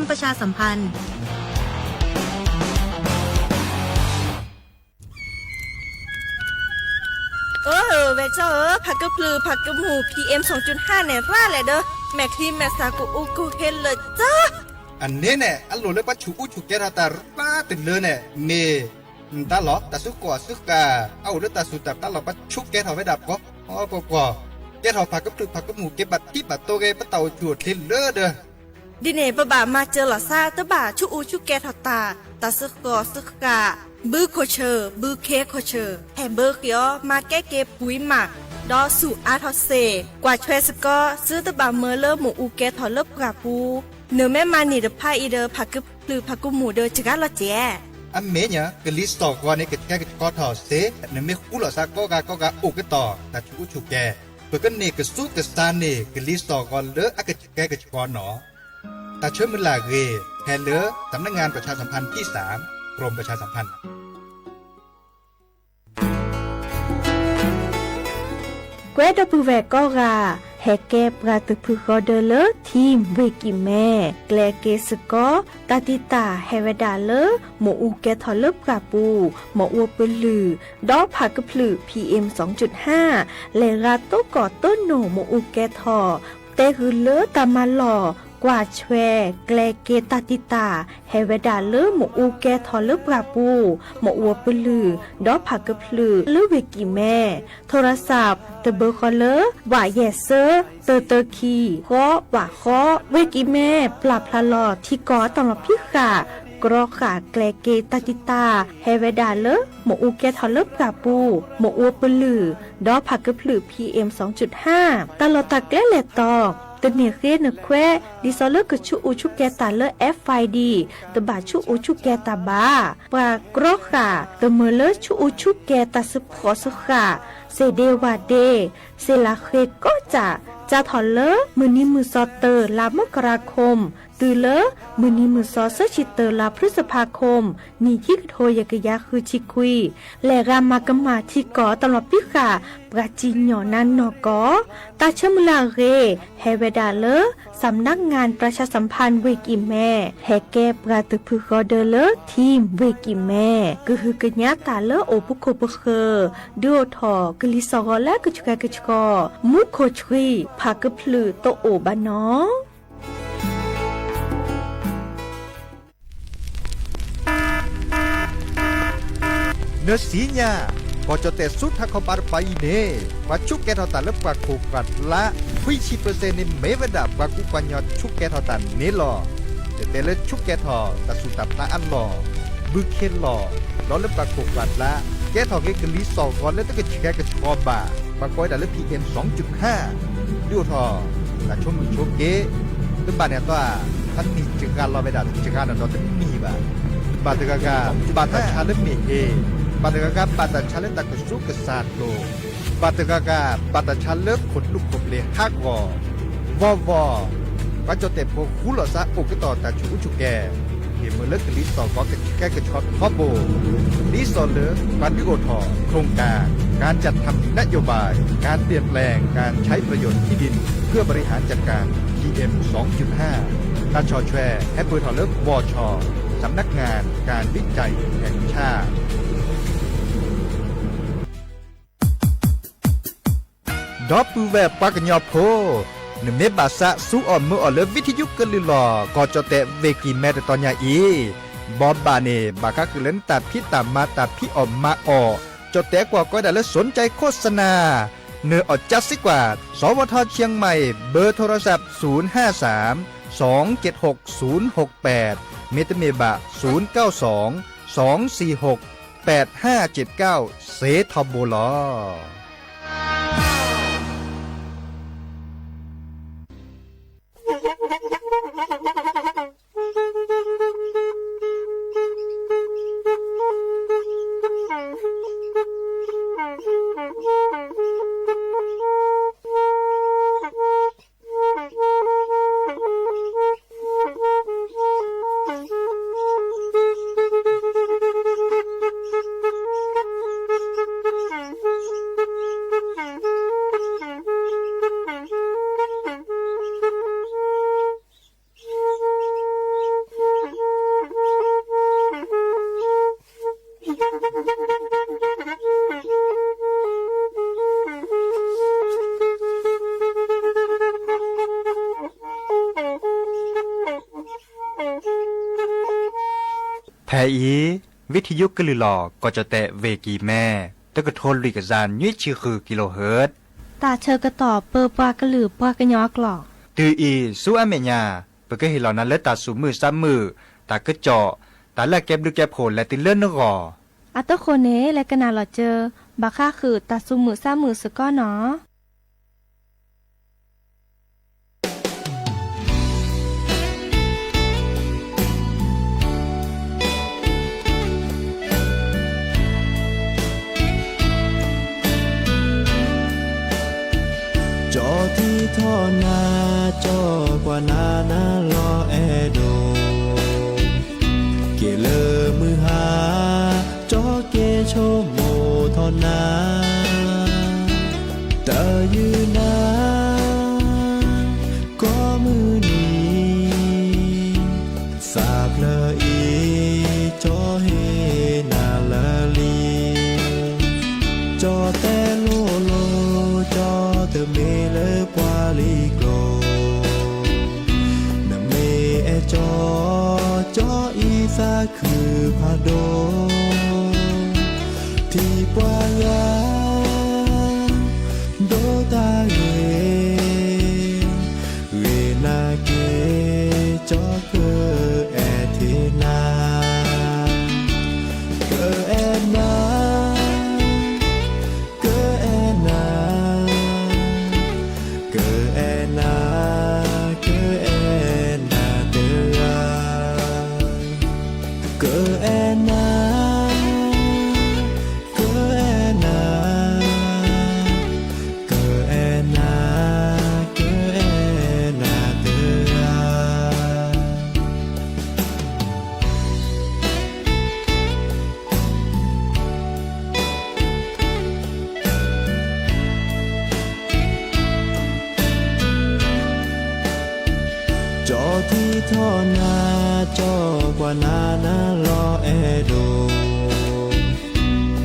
ประชาสัมพันธ์ เออ ဝဲၢ်ကၠီဧၢ, ဖးကဖျၢၣ် ဖးကမူၣ် PM စူၣ်ကၠုၣ်ဟၣ်န့ၣ် ရၣ်လဲၣ်ဒီး မဲာ်ချံမဲာ်သၣ်ကအိၣ်ကဟ့လၢာ်ကၠီ. အန့ၣ်န့ၣ် အလိၣ်လၢပှၤဆူးအူဆူးကဲထီၣ်တၢ်ရၣ်တလၢန့ၣ် မ့ၢ် နတၢ်လီၤ တၢ်စုကီၢ်အစုဃၣ် အအိၣ်လၢတၢ်စူၢ်တၢ်ပျၢ်လီၤ ပှၤဆူးကဲထီၣ်ဝဲဒၣ်ပှီၢ်ပှီၢ်ပှီၢ်, ကဲထီၣ်ဖးကဖျၢၣ်ဖးကမူၣ် က့ၤဘၣ်ထံဘၣ်တိၢ်ဂ့ၤ ပတၢ်အိၣ်ဆူၣ်အိၣ်ချ့လၢဒီး ဒ်န့ၣ် ပဘၣ်မၤစၢၤလီၤသး တဘၣ်ဆူးအူဆူးကဲထီၣ်တၢ်, တၢ်စုကီၢ်စုဃၣ်, ဘုခိၣ်ဆၢၣ် ဘုခ့ခိၣ်ဆၢၣ် ဟဲဘၢဃ့အီၤ မၤကဲက့ၤပှံၤမး, ဒီးဆူးအါထီၣ်စ့ၢ်, ကွၢ်ထွဲစ့ၢ်ကီး သုတဘၣ်မၢလၢမ့ၣ်အူကဲထီၣ်လၢပှၢ်ပူၤ, နမ့ၢ်မၤန့ၢ်တဖၣ်အံၤဒီး ဖးကဖျၢၣ်ဖးကမူၣ်ဒီးစှၤလီၤစဲး အမ့ၢ်ညါ ကလံၤစိးဂီၤန့ၣ် ကဆှဲကဆှီထီၣ်စ့ၢ်, နမ့ၢ်ဃူလိာ်သးကိးဂၤကိးဂၤအိၣ်ကတီၢ် တၢ်ဆူးအူဆူးကဲ, ပကန့ၢ်ကစူၢ်ကစၢ်န့ၢ် ကလံၤစိးဂီၤလၢအကဆှဲကဆှီနီၤ. တၢ်ဆၢမုၢ်လၢ်အဂ့ၢ် ဟဲလၢ สำนักงานประชาสัมพันธ์ที่สาม กรมประชาสัมพันธ์ ကွဲဒီပုၢ်ဝဲၢ်ကိးဂၤ, ဟဲကဲပှၤတဖုဃီဒၢလၢ Team ဝ့ၢ်ကံၢ်မဲ, ကျဲၤက့ၤစ့ၢ်ကီး တၢ်တံာ်တာ်ဟဲဝဲဒၣ်လၢ မ့ၣ်အူကဲထီၣ်လၢပှၢ်ပူၤ, မ့ၣ်အူပလုၢ်, ဒီးဖးကဖျၢၣ် PM စူၣ်ကၠုၣ်ဟၣ်, လဲၤဂၤတိၢ်ကီၢ်တိၢ်နိၣ်မ့ၣ်အူကဲထီၣ်, တဲဃုာ်လၢတၢ်မၤလီၢ်, ကွၢ်ထွဲ, ကျဲၤက့ၤတၢ်တံာ်တာ် ဟဲဝဲဒၣ်လၢမ့ၣ်အူကဲထီၣ်လၢပှၢ်ပူၤ, မ့ၣ်အူပလုၢ်, ဒီးဖးကဖျၢၣ်လၢဝ့ၢ်ကံၢ်မဲ, ထိရစး တဘၢဃီလၢ ဝးယဲၢ်စၢ တၢတၢခံ ဃီ ဝးဃီ, ဝ့ၢ်ကံၢ်မဲ ပျၢ်ဖျါလီၤထံကီၢ်တၢ်လီၢ်ဖံးဃာ်, ကြီဃာ်ကျဲၤက့ၤတၢ်တံာ်တာ် ဟဲဝဲဒၣ်လၢ မ့ၣ်အူကဲထီၣ်လၢပှၢ်ပူၤ, မ့ၣ်အူပလုၢ်, ဒီးဖးကဖျၢၣ် PM စူၣ်ကၠုၣ်ဟၣ်, တၢ်လီၢ်တၢ်ကျဲလဲၤတီၤ, တန့ၢ်ဃ့နခွဲး, ဒ်သိးလၢကဆူးအူဆူးကဲတၢ်လၢ FID တဘၣ်ဆူးအူဆူးကဲတၢ်ဘၣ်. ပှၤကြီဃာ် တမၢလၢဆူးအူဆူးကဲတၢ်စုဖှီၣ်စုဃာ်, စ့ၢ်ဒ့ဝၢ်ဒ့, စ့ၢ်လၢဃ့ကိးစၢ်, စးထီၣ်လၢမုၢ်နံၤမုၢ်သီတၢ လါမကရၤခိၣ်, တုၤလၢမုၢ်နံၤမုၢ်သီဆၢဆံတၢ လါဖြံစဖါခိၣ်, နံၣ်ခံကထိယဲၢ်ကယၤဃုဆံခွံ, လဲၤဂၤမၤကမၣ်ထံကီၢ်တၢ်လီၢ်ဖံးဃာ် ပှၤစံၣ်ညီၣ်နါနီၢ်ကီၢ်, တၢ်ဆၢမုၢ်လၢ်အဂ့ၢ် ဟဲဝဲဒၣ်လၢ สำนักงานประชาสัมพันธ์ ဝ့ၢ်ကံၢ်မဲ, ဟဲကဲပှၤတဖုဃီဒၢလၢ Team ဝ့ၢ်ကံၢ်မဲ, ကဟုကညးတၢ်လၢအိၣ်ပူၤခိၣ်ပဃၢၤ, ဒုးအိၣ်ထီၣ်ကလံၤစိးဂီၤလၢကဆှဲကဆှီ, မူခိၣ်ဆှံ, ဖးကဖျၢၣ်တအိၣ်ဘၣ်နီၤ. နသ့ၣ်ညါ, ကီၢ်ကၠီၣ်တဲၣ်ဆူထးခီပၤတပၤအံၤန့ၣ် ပှၤဆူးကဲထီၣ်တၢ်လၢပှၢ်ခိၣ်ပှၢ်ဖျါ ခွံဆံပၢၢ်စဲၣ်န့ၣ် မ့ၢ်ဝဲဒၣ်ပှၤကူပှၤကညီဆူးကဲထီၣ်တၢ်န့ၣ်လီၤ. တဲတဲလၢဆူးကဲထီၣ်တၢ်ဆူၣ်တၢ်ဖျါအလီၢ်, ဘုခ့လီၢ်, ဒီးလၢပှၢ်ခိၣ်ပှၢ်ဖျါ ကဲထီၣ်က့ၤကလံၤစိးဂီၤလၢတကဆှဲကဆှီဘၣ်, ပှၤကိးဝဲဒၣ်လၢ PM စူၣ်ကၠုၣ်ဟၣ်, ဒုးအိၣ်ထီၣ် တၢ်ဆိမိၣ်ဆိက့, တဘၣ်န့ၣ်အသီဧါ, တမ့ၢ်စှၤလီၤဝဲဒၣ် စှၤနီၢ်ဒီးတမံၤဘၣ်. ဘၣ်တဂၤဂၤ ဘၣ်တၢ်ဆါလၢမ့ၢ်ဟ့ၣ်, ဘၣ်တဂၤဂၤ ဘၣ်တၢ်ဆါလၢတၢ်ကဆူးကစၢ်ဒိၣ်, ဘၣ်တဂၤဂၤ ဘၣ်တၢ်ဆါလၢခိၣ်သူခိၣ်ပျ့ၤဟးဂီၤ, ဝီဝီ, ပှၤကၠီၣ်တဲၣ်ဖိဃူလိာ်သးအိၣ်ကတီၢ်တၢ်ဆူးအူဆူးကဲ ဟ့ၣ်မုၢ်လၢကလံၤစိးဂီၤကဆှဲကဆှီထီဘိ, ဒ်သိးလၢ ပှၤဒုးအိၣ်ထီၣ် โครงการ การจัดทำนโยบาย การเปลี่ยนแปลงการใช้ประโยชน์ที่ดินเพื่อบริหารจัดการ PM สองจุดห้า တၢ်ဆီၣ်ထွဲ ဟဲပၢၢ်ထီၣ်လၢ บช สำนักงานการวิจัยแห่งชาติ ဒီပုၢ်ဝဲၢ်ပှၤကညီဖိ, နမ့ၢ်ဘၣ်သးစူးအီၣ်မၢအီၣ်လၢ ဝံထယုကလုၢ်လီၢ် ကီၢ်ကၠီၣ်တဲၣ်ဝ့ၢ်ကံၢ်မဲတတီၤညါအံၤ, ဘီဘၣ်န့ၣ် ဘၣ်ဃးဃုာ်လၢနတၢ်ဖံးတၢ်မၤတၢ်ဖံးအီၣ်မၤအီၣ်, ကၠီၣ်တဲၣ်ကွၢ်ကီးဝဲဒၣ်လၢ สนใจโฆษณา, နအီၣ်ကၠါစ့ကွၢ် สวท เชียงใหม่ เบอร์โทรศัพท์ ศูนย์ห้าสาม สองเจ็ดหก ศูนย์หกแปด မ့တမ့ၢ်ဘၣ် ศูนย์เก้าสอง สองสี่หก แปดห้าเจ็ดเก้า စ့ထီဘိလီၤ. ဖဲအံၤ ဝံထံယုကလုၢ်လီၤ ကီၢ်ကၠီၣ်တဲၣ် ဝ့ၢ်ကံၢ်မဲ တကထိလွံၢ်ကယၤနွံဆံဃု kilohertz တၢ်ဆၢကတီၢ်ပၢပှၤကလုာ်ပှၤကညီအကျိာ် တုၤအံၤဆူအမဲာ်ညါ ပကဟ့ၣ်လီၤနၤလၢတၢ်သူၣ်မုာ်သးမုာ်, တၢ်ကစီၣ်, တၢ်လၢအကဲဘျုးကဲဖှိၣ်လဲၤတုၤလၢနဂီၢ်. အတဃိန့ၣ် လဲၤကနၣ်လီၤစၢၤ ဘၣ်ဃးဃုာ်တၢ်သူၣ်မုာ်သးမုာ်စ့ၢ်ကီးနီၤ. ကၠီထံထီၣ်နၤ, ကၠီကွၢ်နၤနၤလီၤအဲၣ်ဒိး, က့ၤလၢမုၢ်ဟါ, ကၠီက့ၤဆိကမိၣ်ထီၣ်နၤ, တၢ်ယုၢ်နၤ ကိးမုၢ်နံၤ, သးဖျၢၣ်အံၤ ကၠီဟ့ၣ်နၤလၢလံ, ကၠီတဲလိၤလိၤ ကၠီတမ့ၢ်လၢပှၤလံၤကျိာ်, နမ့ၢ်အဲၣ်ကၠီ, ကၠီအံၤသးခုဖးဒိၣ်, ထံၣ်ပှၤဂၤ ဒိးတၢ်ဂ့ၤ, ဂ့ၤနာ်က့ၤ ကၠီကအဲၣ်ထံၣ်နၤ, ကအဲၣ်နၤ, ကအဲၣ်နၤ, ကအဲၣ်နၤ, ကအဲၣ်နၤတဂၤ, ကအဲၣ်နၤ, ကအဲၣ်နၤ, ကအဲၣ်နၤ, ကအဲၣ်နၤတဂၤ. ကၠီထံထီၣ်နၤ, ကၠီကွၢ်နၤနၤလီၤအဲၣ်ဒိး,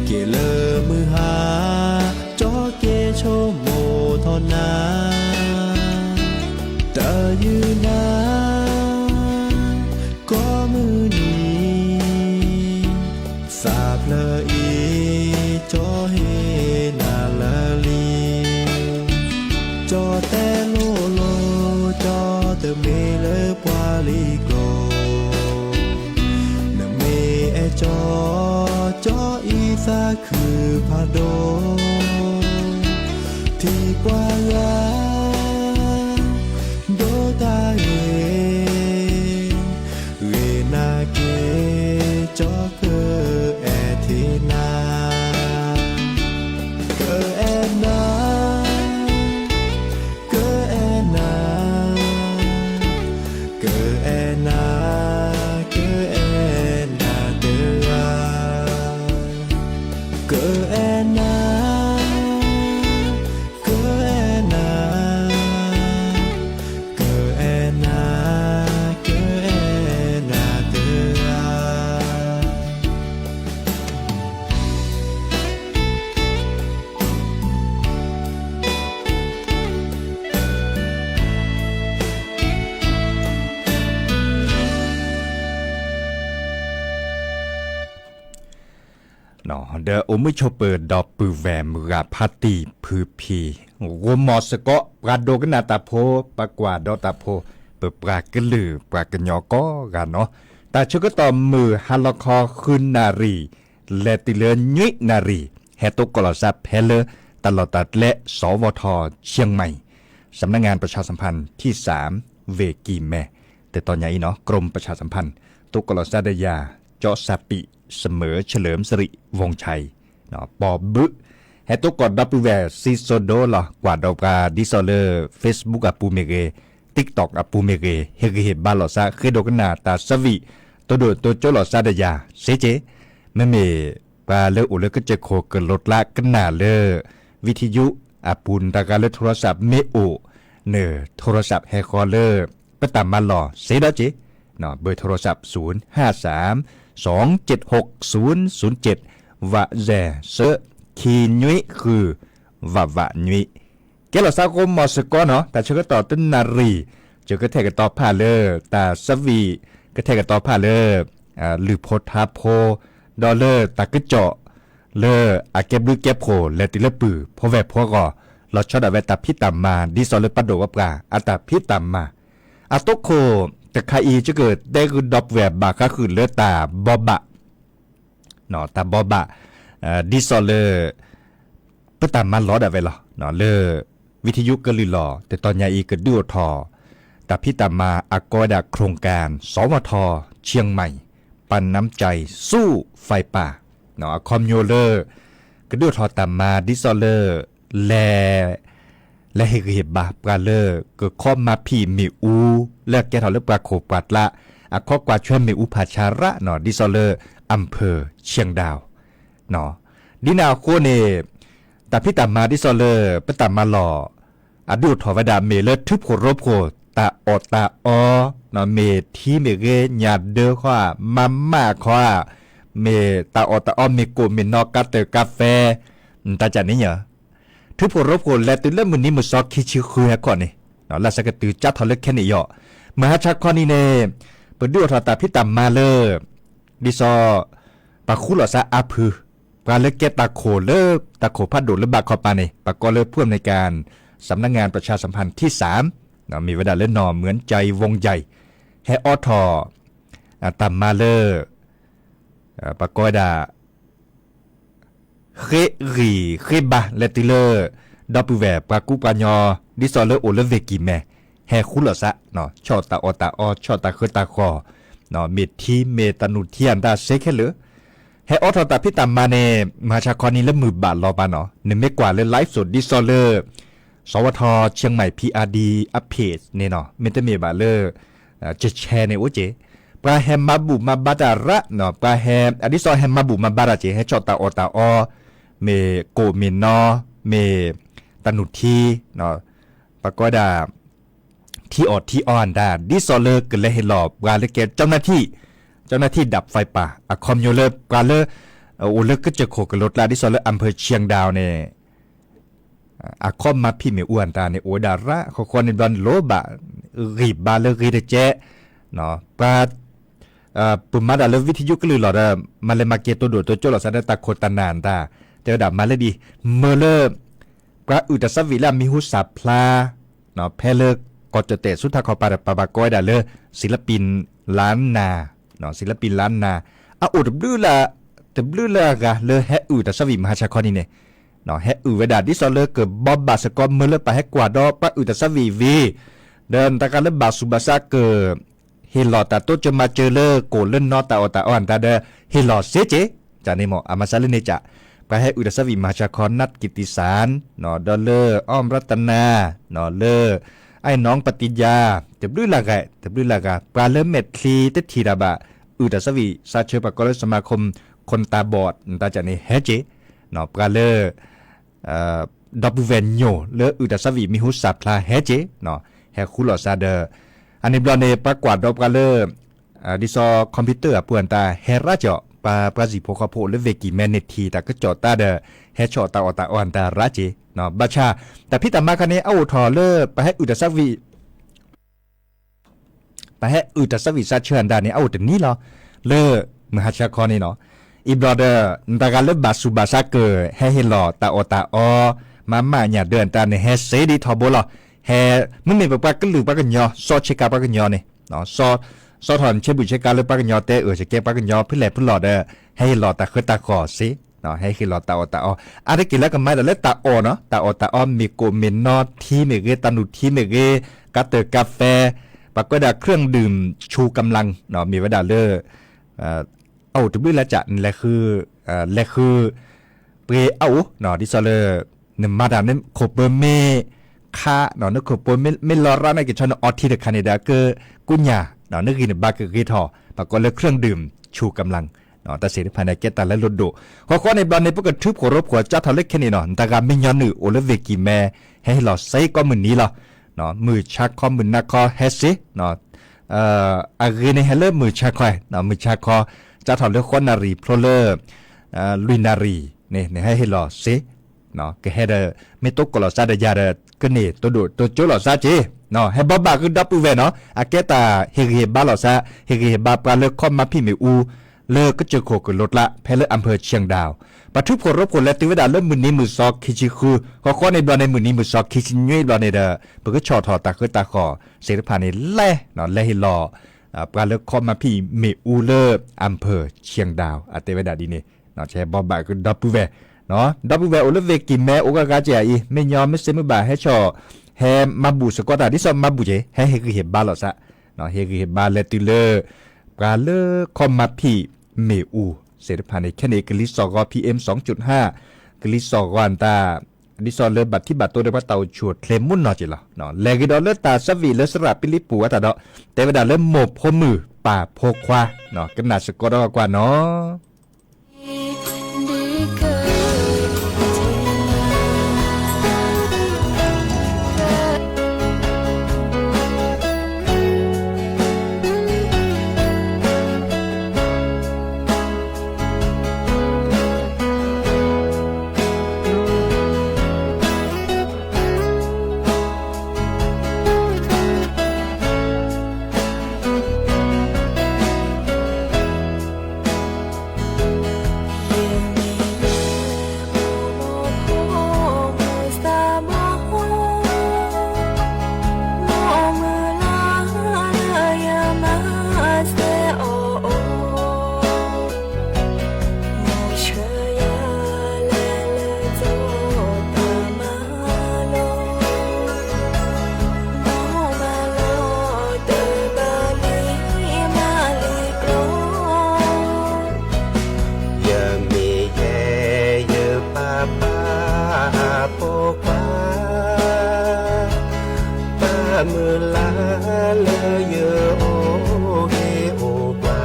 က့ၤလၢမုၢ်ဟါ, ကၠီက့ၤဆိကမိၣ်ထီၣ်နၤ, တၢ်ယုၢ်နၤ ကိးမုၢ်နံၤ, သးဖျၢၣ်အံၤ ကၠီဟ့ၣ်နၤလၢလံ, ကၠီတဲလိၤလိၤ ကၠီတမ့ၢ်လၢပှၤလံၤကျိာ်, နမ့ၢ်အဲၣ်ကၠီ, ကၠီအံၤသးခုဖးဒိၣ်, ထံၣ်ပှၤဂၤ ဒိးတၢ်ဂ့ၤ, ဂ့ၤနာ်က့ၤ ကၠီကအဲၣ်ထံၣ်နၤ, ကအဲၣ်နၤ, ကအဲၣ်နၤ, ကအဲၣ်နၤ, ကအဲၣ်နၤတဂၤ, ကအဲၣ်နၤ, ကအဲၣ်နၤ, ကအဲၣ်နၤ, ကအဲၣ်နၤတဂၤ, ဒီးအိၣ်မုာ်ဆိးပၢၤဒီပုၢ်ဝဲၢ်မုၢ်ဂၤဖးတံၢ်ဖုဖံ, ဂိၢ်မီၢ်စ့ၢ်ကီး ပှၤဒိကနၣ်တၢ်ဖိ, ပှၤကွၢ်ဒီးတၢ်ဖိ, ပပှၤကလုာ်ပှၤကညီကိးဂၤနီၤ, တၢ်ဆၢကတီၢ်မုၢ်ဟါလီၤခီဃုနၣ်ရံၣ် လဲၤတုၤလၢနွံနၣ်ရံၣ်, ဟဲတိကိးလီၤသးဖဲလၢ တၢ်လီၢ်တၢ်ကျဲ စဝထ เชียงใหม่, สำนักงานประชาสัมพันธ์ที่สาม ဝ့ၢ်ကံၢ်မဲ, တတီၤညါအံၤနီၤ กรมประชาสัมพันธ์ တိကိးလီၤသးဒီးယၤ ကၠီစၢ်ပံး เสมอเฉลิมสิริวงศ์ชัย ပီၣ်ဘုး, ဟဲတိကိးဒီပုၢ်ဝဲၢ်စံးစိၤဒိလီၤ, ကွၢ်ဒီးပှၤဒ်သိးလၢ Facebook အပူၤမ့ၢ်ဂ့ၤ, TikTok အပူၤမ့ၢ်ဂ့ၤ, ဟ့ၣ်ဂံၢ်ဟ့ၣ်ဘါလိာ်သး, ဃ့ဒိကနၣ်တၢ်သးဝံၣ်, တိဒိၣ်တိကၠိလိာ်သးဒီးယၤ စ့က့, မ့မ့ၢ်ပှၤလၢအိၣ်လၢကစၢၢ်ခိၣ်ကလိၤကျါကနၣ်လၢ ဝံထံယုအပူၤ တဂၤလၢ โทรศัพท์ မ့ၢ်အိၣ်န့ၣ် โทรศัพท์ ဟဲဃီလၢ ပတၢ်မၤလီၢ်စ့ဒီးက့, เบอร์โทรศัพท์ ศูนย์ห้าสาม สองเจ็ดหก ศูนย์ศูนย์เจ็ด ဝးစဲး သၢ ခံနွံဃု ဝးဝးနွံ, ကဲလီၤသးဂိၢ်မီၢ်စ့ၢ်ကီးနီၤ, တၢ်ဆၢကတီၢ်တနၣ်ရံၣ်, ယကထဲးကတီၤဖးလၢ တၢ်သးဝံၣ်, ကထဲးကတီၤဖးလၢ လုၢ်ဖိထါဖိ ဒီးလၢတၢ်ကစီၣ် လၢအကဲဘျုးကဲဖှိၣ်လဲၤတုၤလၢပုၢ်ဖိဝဲၢ်ဖိအဂီၢ် လီၤဆီဒၣ်ဝဲတၢ်ဖံးတၢ်မၤ ဒ်သိးလၢပှၤဒိၣ်ပှၤပှၢ်အတၢ်ဖံးတၢ်မၤ အသိးခိၣ်တခါအံၤ ယကတဲဃုာ်ဒီပုၢ်ဝဲၢ်ဘၣ်ဃးဃုာ်လၢတၢ်ဘီဘၣ် တၢ်ဘီဘၣ် ဒ်သိးလၢ ပတၢ်မၤလီၤဒၣ်ဝဲလီၤ. လၢ ဝံထယုကလုၢ်လီၢ် တတီၤညါအံၤ ကဒုးအိၣ်ထီၣ် တၢ်ဖံးတၢ်မၤအကိးဝဲဒၣ် โครงการ สวท เชียงใหม่ ปันน้ำใจสู้ไฟป่า အခီပညီလၢ ကဒုးအိၣ်ထီၣ်တၢ်မၤဒ်သိးလၢ လဲၤ လဲၤဟ့ၣ်ဂံၢ်ဟ့ၣ်ဘါ ပှၤလၢကခီမၤဖံးမ့ၣ်အူ လၢအကဲထီၣ်လၢပှၤခိၣ်ပှၤကျါ အခီကွၢ်ထွဲမ့ၣ်အူဖးဆါရၣ် ဒ်သိးလၢ อำเภอเชียงดาว ဒ်န့ၣ်အဃိန့ၣ် တၢ်ဖံးတၢ်မၤဒ်သိးလၢ ပတၢ်မၤလီၢ် အဒုးအိၣ်ထီၣ်ဝဲဒၣ် မ့ၢ်လၢထံဖိရိဖိ တၢ်အီၣ်တၢ်အီ မ့ၢ်ထံမ့ၢ်ဂ့ၤ ညၣ်ဒၢဃီ မၤမၣ်ခီ မ့ၢ်တၢ်အီၣ်တၢ်အီ မ့ၢ်ကိၣ်မ့ၢ်နီ ကါတၢၢ်ကါဖဲ တၢ်ကန့ၣ် ထံဖိရိဖိ လဲၤတုၤလၢမုၢ်နံၤမုၢ်သီခံဆံဃုဟဲခီန့ၣ် လၢဆၢကတုၤကၢ်ထီၣ်လၢခဲန့ၣ်အံၤ မုၢ်ဟါဆါခီနံၤန့ၣ် ပဒုးအိၣ်ထီၣ်တၢ်ဖံးတၢ်မၤလၢ ဒ်သိး ပှၤဃူလိာ်သးအါဖု ပှၤလၢကဲတၢ်ခိၣ်လၢ တၢ်ခိၣ်ဖးဒိၣ်လၢဘၣ်ခီပၤန့ၣ် ပကိးလၢ ผู้อำนวยการ สำนักงานประชาสัมพันธ์ที่สาม မ့ၢ်ဝဲဒၣ်လၢ หน่อเหมือนใจวงใหญ่ ဟဲအိးထီၣ် တၢ်မၤလၢ ပကိးဝဲဒၣ် ဃ့ဂံၢ်ဃ့ဘါလဲၤတုၤလၢ ဒီပုၢ်ဝဲၢ်ပှၤကူပှၤကညီ ဒ်သိးလၢအိၣ်လၢဝ့ၢ်ကံၢ်မဲ ဟဲဃူလိာ်သး ဆီၣ်တၢ်အီၣ်တၢ်အီ ဆီၣ်တၢ်ဃၢတၢ်ဃီၤ မ့ၢ်ထံမ့ၢ်တၢ်နုၢ်ထံအတၢ်စ့ခဲလၢာ် ဟဲအိးထီၣ်တၢ်ဖံးတၢ်မၤန့ၣ် မုၢ်ဟါဆါခီနံၤလၢမုၢ်ဘၣ်လီၤဘၣ်နီၤ နမ့ၢ်ကွၢ်လၢ live စ့ၢ် ဒ်သိးလၢ สวท เชียงใหม่ พีอาร์ดี အ page န့ၣ်နီၤ မ့တမ့ၢ်ဘၣ်လၢ က share န့ၣ်အိၣ်က့ၢ် ပှၤဟဲမၤဘူၣ်မၤဘါတၢ်ရၣ် ပှၤဟဲ အဒ်သိးဟဲမၤဘူၣ်မၤဘါတၢ်က့ၢ် ဟဲဆီၣ်တၢ်အီၣ်တၢ်အီ မ့ၢ်ကိၣ်မ့ၢ်နီ မ့ၢ်တၢ်နုၢ်ထံ ပကိးဝဲဒၣ် ထံအီၣ်ထံအီအတၢ် ဒ်သိးလၢကလဲၤဟ့ၣ်လီၤပှၤလၢကဲ เจ้าหน้าที่ เจ้าหน้าที่ดับไฟป่า အခီပညီလၢပှၤလၢ အိၣ်လၢကစၢၢ်ခိၣ်ကလိၤကျါ ဒ်သိးလၢ อำเภอเชียงดาว န့ၣ် အခီမၤဖံးမ့ၣ်အူအတၢ်န့ၣ် အိၣ်ဝဲဒၣ်ရၣ် ဃီဃီန့ၣ်ဘျီန့ၣ် လိၣ်ဘၣ် ဂံၢ်ဘါလၢဂ့ၤတကဲး ပှၤ ပမၤတၢ်လၢ ဝံထယုကလုၢ်လီၢ်ဒီး မၤလဲၤမၤက့ၤတိၢ်ဒိၣ်တိၢ်ကၠိလိာ်သးဒီးတၢ်ခိၣ်တၢ်နၢ်တၢ် တဲဝဲဒၣ်မၤလၢဒ် မၢလၢ ပှၤအုၣ်တၢ်သၣ်ဝံၤလၢအမံၤဟူစၢ်ဖျါ ဖဲလၢကီၢ်ကၠီၣ်တဲၣ်ဆူထးခီပၤဒီး ပဘၣ်ကိးဝဲဒၣ်လၢ ศิลปินล้านนา ศิลปินล้านนา အအိၣ်တဘျုးလၢ တဘျုးလၢအဂၤလၢဟဲအုၣ်တၢ်သၣ်ဝံၤမဟါဆါခီနံၤန့ၣ် ဟဲအုၣ်ဝဲဒၣ်ဒ်သိးလၢကဘီဘၣ်စ့ၢ်ကီး မၢလၢပှၤဟဲကွၢ်ဒီးပှၤအုၣ်တၢ်သၣ်ဝံၤဝံၤ ဒီးနတၢ်ဂၤလၢဘၣ်ဆူးဘၣ်ဆါက ဟ့ၣ်လီၤတၢ်တိစၢၤမၤစၢၤလၢကိၣ်လၢနီတၢ်အီၣ်တၢ်အီအတၢ်ဒီး ဟ့ၣ်လီၤစ့က့ၢ် န့ၣ်မ့ၢ် အမၤစၢၤလၢန့ၣ်ကၢ် ပှၤဟဲအုၣ်တၢ်သၣ်ဝံၤမဟါဆါခီ နတ် กิตติสาร ဒီးလၢ อ้อมรัตนา လၢ ไอ้น้องปฏิญญา တဘျုးလၢဂၤ တဘျုးလၢဂၤ ပှၤလၢမဲာ်ချံတထံၣ်တၢ်ဘၣ် အုၣ်တၢ်သၣ်ဝံၤစးဆၢ ပှၤကိးလၢ สมาคมคนตาบอด တၢ်ကန့ၣ်ဟဲက့ၢ် ပှၤလၢ ဒီပုၢ်ဝဲၢ်ညိၣ်လၢအုၣ်တၢ်သၣ်ဝံၤမံၤဟူစၢ်ဖျါဟဲက့ၢ် ဟဲဃူလိာ်သးဒီး အန့ၣ်ဘျီန့ၣ် ပှၤကွၢ်ဒီးပှၤလၢ ဒ်သိး computer အပူၤအတၢ်ဟဲရၣ်ကၠီၣ် ပှၤပှၤစံၣ်ဖိဃီဖိအိၣ်လၢဝ့ၢ်ကံၢ်မဲန့ၣ်ထံၣ်တၢ်ကစီၣ်တၢ်ဒီး ဟဲဆီၣ်တၢ်အီၣ်တၢ်အီအတၢ်ရၣ်က့ၢ် ဘၣ်ဆၣ် တၢ်ဖံးတၢ်မၤခါန့ၣ် အအိၣ်ထီၣ်လၢပှၤဟဲအုၣ်တၢ်သၣ်ဝံၤ ပှၤဟဲအုၣ်တၢ်သၣ်ဝံၤစးဆၢအတၢ်န့ၣ် အအိၣ်တနံၤလီၤ လၢမုၢ်ဟါဆါခီန့ၣ်နီၤ အံၤဘျီဒီး နတၢ်ဂၤလၢဘၣ်ဆူးဘၣ်ဆါက ဟဲဟ့ၣ်လီၤတၢ်အီၣ်တၢ်အီ မၤမၢ်ညၣ်ဒၢအတၢ်န့ၣ် ဟဲစ့ဒ်ထီဘိလီၤ ဟဲ မ့မ့ၢ်ပပှၤကလုာ်ပှၤကညီ စီၤဆ့ကၤပှၤကညီန့ၣ် စီၤထီၣ်ဆၢဘူၣ်ဆ့ကၤလၢပှၤကညီတဲအၢၣ်ဆ့ကဲပှၤကညီဖဲလဲၣ်ဖဲလဲၣ်ဒီး ဟဲဟ့ၣ်လီၤတၢ်ဃၢတၢ်ဃီၤစ့ ဟဲဟ့ၣ်လီၤတၢ်အီၣ်တၢ်အီ အါတက့ၢ်လၢကမၤဒၣ်လၢတၢ်အီၣ်နီၤ တၢ်အီၣ်တၢ်အီ မ့ၢ်ကိၣ်မ့ၢ်နီ ထံမ့ၢ်ဂ့ၤ တၢ်နုၢ်ထံမ့ၢ်ဂ့ၤ ကါတၢၢ်ကါဖဲ ပှၤကွဲးဒၣ် เครื่องดื่มชูกำลัง မ့ၢ်ဝဲဒၣ်လၢ အအိၣ်တဘျုးလၢကၢ် လဲၤဃု လဲၤဃု ပှ့ၤအအိၣ် ဒ်သိးလၢ နမၤတၢ်နခိၣ်ပၢမ့ၢ်ခါ နခိၣ်ပၢမ့ၢ်လီၤရၣ်န့ၣ်က့ၤဆီ နအီထံတခါန့ၣ်ဒီး ကကူညၢ် နဂံၢ်နဘါကဂ့ၤထီၣ် ပှၤကိးလၢ เครื่องดื่มชูกำลัง တၢ်စ့ၢ်တဖၣ်န့ၣ် ကဲတၢ်လၢလိၣ်ဒိၣ် ဃီဃီန့ၣ်ဘျီန့ၣ် ပကထုးဖှိၣ်ရိဖှိၣ်ကၢ်ထီၣ်လၢခဲန့ၣ်နီၤ နတၢ်ဂၤမ့ၢ်ညီနုၢ်အိၣ်လၢဝ့ၢ်ကံၢ်မဲ ဟဲဟ့ၣ်လီၤစ့ကိးမုၢ်နံၤလီၤ မုၢ်ဆါခီမုၢ်နၤခီဟဲစ့ အဂ့ၤန့ၣ်ဟဲလၢမုၢ်ဆါခီ မုၢ်ဆါခီ ကၢ်ထီၣ်လၢဃီနၣ်ရံၣ်ဖျိလၢ လွံၢ်နၣ်ရံၣ်န့ၣ် နဟဲဟ့ၣ်လီၤစ့ ကဟဲဒီး မ့ၢ်တိကိးလီၤစါဒီးယၤဒီး ကန့ၢ်တိဒိၣ်တိကၠိလီၤစါက့ၤ, ဟဲဘီဘၣ်ဃုာ်ဒီပုၢ်ဝဲၢ်နီၤ, အကဲတၢ်ဟ့ၣ်ဂံၢ်ဟ့ၣ်ဘါလီၤစါ, ဟ့ၣ်ဂံၢ်ဟ့ၣ်ဘါပှၤလၢခီမၤဖံးမ့ၣ်အူ လၢကစၢၢ်ခိၣ်ကလိၤကျါ ဖဲလၢ อำเภอเชียงดาว, ပှၤထူဖိးရိဖှိၣ်လဲၤတုၤဝဲဒၣ်လၢမုၢ်နံၤမုၢ်သီခံဆံဃု, ဃီဃီန့ၣ်ဘျီန့ၣ် မုၢ်နံၤမုၢ်သီခံဆံနွံဘျီန့ၣ်ဒီး ပကဆီၣ်ထီၣ်တၢ်ဃၢတၢ်ဃီၤသ့ၣ်တဖၣ်န့ၣ် လဲၤ, လဲၤဟ့ၣ်လီၤ ပှၤလၢခီမၤဖံးမ့ၣ်အူလၢ อำเภอเชียงดาว အတဲဝဲဒၣ်ဒ်န့ၣ်, ဆဲးဘီဘၣ်ဃုာ်ဒီပုၢ်ဝဲၢ်, ဒီပုၢ်ဝဲၢ်အိၣ်လၢ เวที မဲအိၣ်ဂၤဂၤကဲအံၤ မ့ၢ်ညီမ့ၢ်စ့မုၢ်ဘၣ်ဟဲဆီၣ်, ဟဲမၤဘူၣ်စ့ၢ်ကီးတၢ် ဒ်သိးမၤဘူၣ်က့ၤ ဟဲဟ့ၣ်ဂံၢ်ဟ့ၣ်ဘါလီၤစါ, ဟ့ၣ်ဂံၢ်ဟ့ၣ်ဘါလဲၤတုၤလၢ ပှၤလၢခီမၤဖံးမ့ၣ်အူသ့ၣ်တဖၣ်န့ၣ် ခဲန့ၣ် ကလံၤစိးဂီၤ PM စူၣ်ဟါ, ကလံၤစိးဂီၤအတၢ် ဒ်သိးလၢဘၣ်ထံဘၣ်တိၢ်ဒီးပှၤတၢ်အိၣ်ဆူၣ်အိၣ်ချ့မူနီၢ်က့ၤလီၤ. လဲၤဂ့ၤဒီးလၢတၢ်ဆၢဝံၤလၢစရးပလံပူၤအတၢ်ဒီး တဲဝဲဒၣ်လၢမိၢ်ဖိမုၣ်ပၢ်ဖိခွါ, ကနၣ်စ့ၢ်ကီးဒီးကွၢ်နီၤ.ယမ့ၢ်ယဲယပၢ်ပၢ်ဖိခွါ, ပၢ်မုၢ်လၢ်လၢယအိၣ်ဂ့ၤအိၣ်ဘှါ,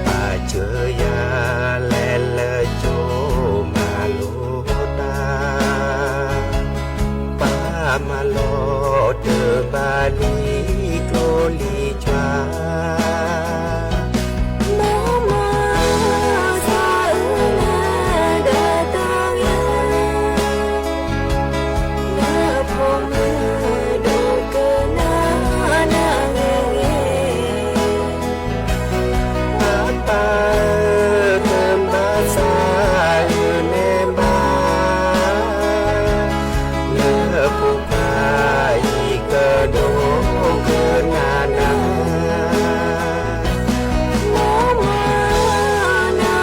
ပၢ်စၢၤယၤလဲၤလၢကၠိမၤလိတၢ်, ပၢ်မၤလိတၢ်ဘၣ်လံကျိလံကွၢ် ပၢ်ဧၢ တဘၣ်သးအုးနဲဘၣ်, လၢဖိခွါ ယကဒိကနၣ်နၤ, မ့ၢ်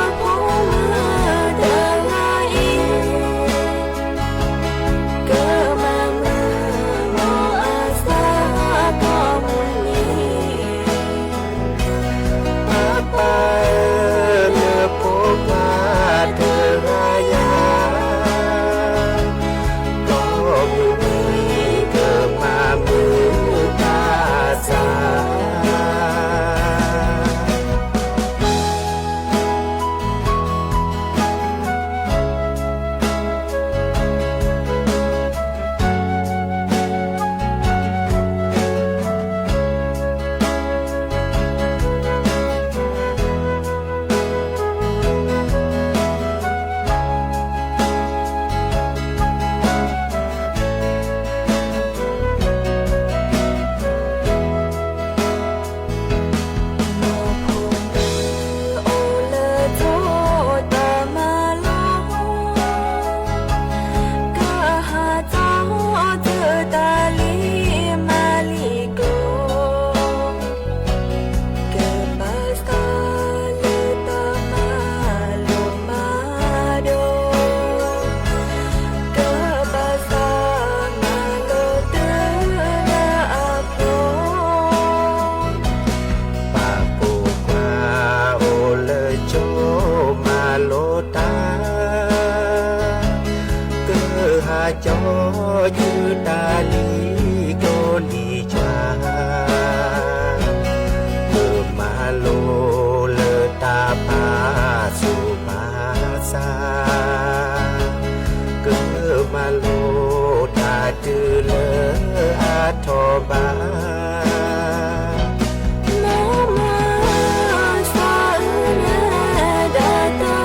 ဖိခွါတဂၤအံၤ ကမၤမုာ်မီၢ်အသးကိးမုၢ်နံၤ, ပၢ်ပၢ်ဧၢ လၢဖိခွါတဂၤယၤ ကိးမုၢ်နံၤကမၤမုာ်တၢ်သး.ပၢ်ဖိခွါအိၣ်လၢကၠိမၤလိတၢ်, ကဟးကၠီကၠုတၢ်လံကျိလံကွၢ်, ကမၤလိလၢတၢ်ပာ်သူၣ်ပာ်သး, ကမၤလိတၢ်တုၤလၢအထီၣ်ဘး မ့ၢ်ဖိခွါတဂၤအံၤ ကိးမုၢ်နံၤကမၤမုာ်တၢ်သး.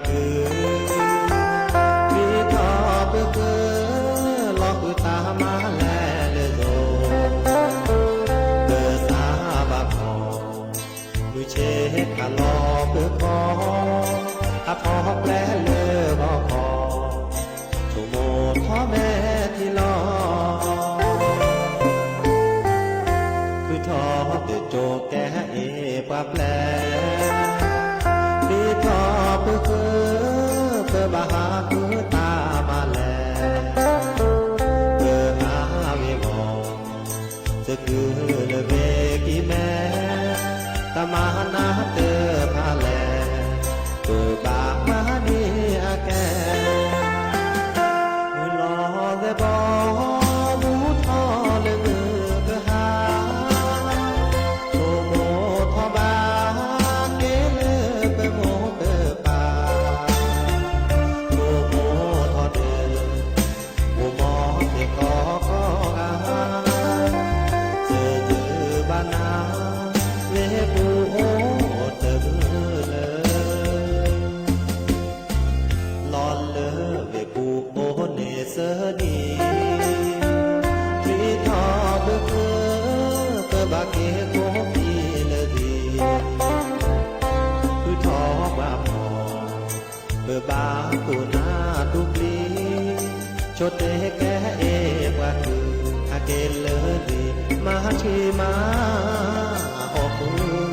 သုး, ပျံၤထီၣ်ပဃု, လီၤဃုာ်တၢ်မၤလဲၤလၢယိၤ, ပသးဘၣ်ဖီၣ်, မုၢ်ဆ့ၣ်ခးလီၤပဃီ, အဖီပျဲၢ်လၢဂီၤခီ, ဆိကမိၣ်ထီၣ်မဲာ်ထံလီၤ ဃုထီၣ်သ့ၣ်ကၠိကဲအ့ၣ်ပှၤပျဲၢ်, ပျံၤထီၣ်ပဃု, ပဘၣ်ဟးဃုတၢ်မၤလဲၤ, ပဟးဂ့ၤဂီၤ, သကုၤလၢဘ့ၣ်ကံၢ်မဲ, တၢ်မၤနးတဖၣ်လဲၣ်, ပဘၣ်မၤန့ၢ်အကဲ မုၢ်လီၤသဲးဘီ ဘူးထီၣ်လၢမုၢ်ကဟါ, ဆိကမိၣ်ထီၣ်ဘၣ်က့ၤလၢပမိၢ်ပပၢ်, ဆိကမိၣ်ထီၣ်ဒီး မိၢ်မီၢ်သ့ၣ်ကီကီဂၤ, စၢၤယဘၣ်နၤ ဝ့ၢ်ပူၤအိၣ်တမုာ်လၢ လီၤလၢဝ့ၢ်ပူၤအိၣ်န့ၣ်စၢၤဒံး, ပျံၤထီၣ်ပဃု, ပဘၣ်က့ၤကိးကံၢ်လၢဒံး, ဃုထီၣ်ပှၤဖီၣ်, ပဘၣ်သူၣ်နါသူၣ်ပျံၤ, ဆိတဲကဲအ့ၣ်ပှၤကုၢ်, ဟဲက့ၤလၢဒံး မၤထံမၤအီၣ်ဃု မုၢ်လီၤ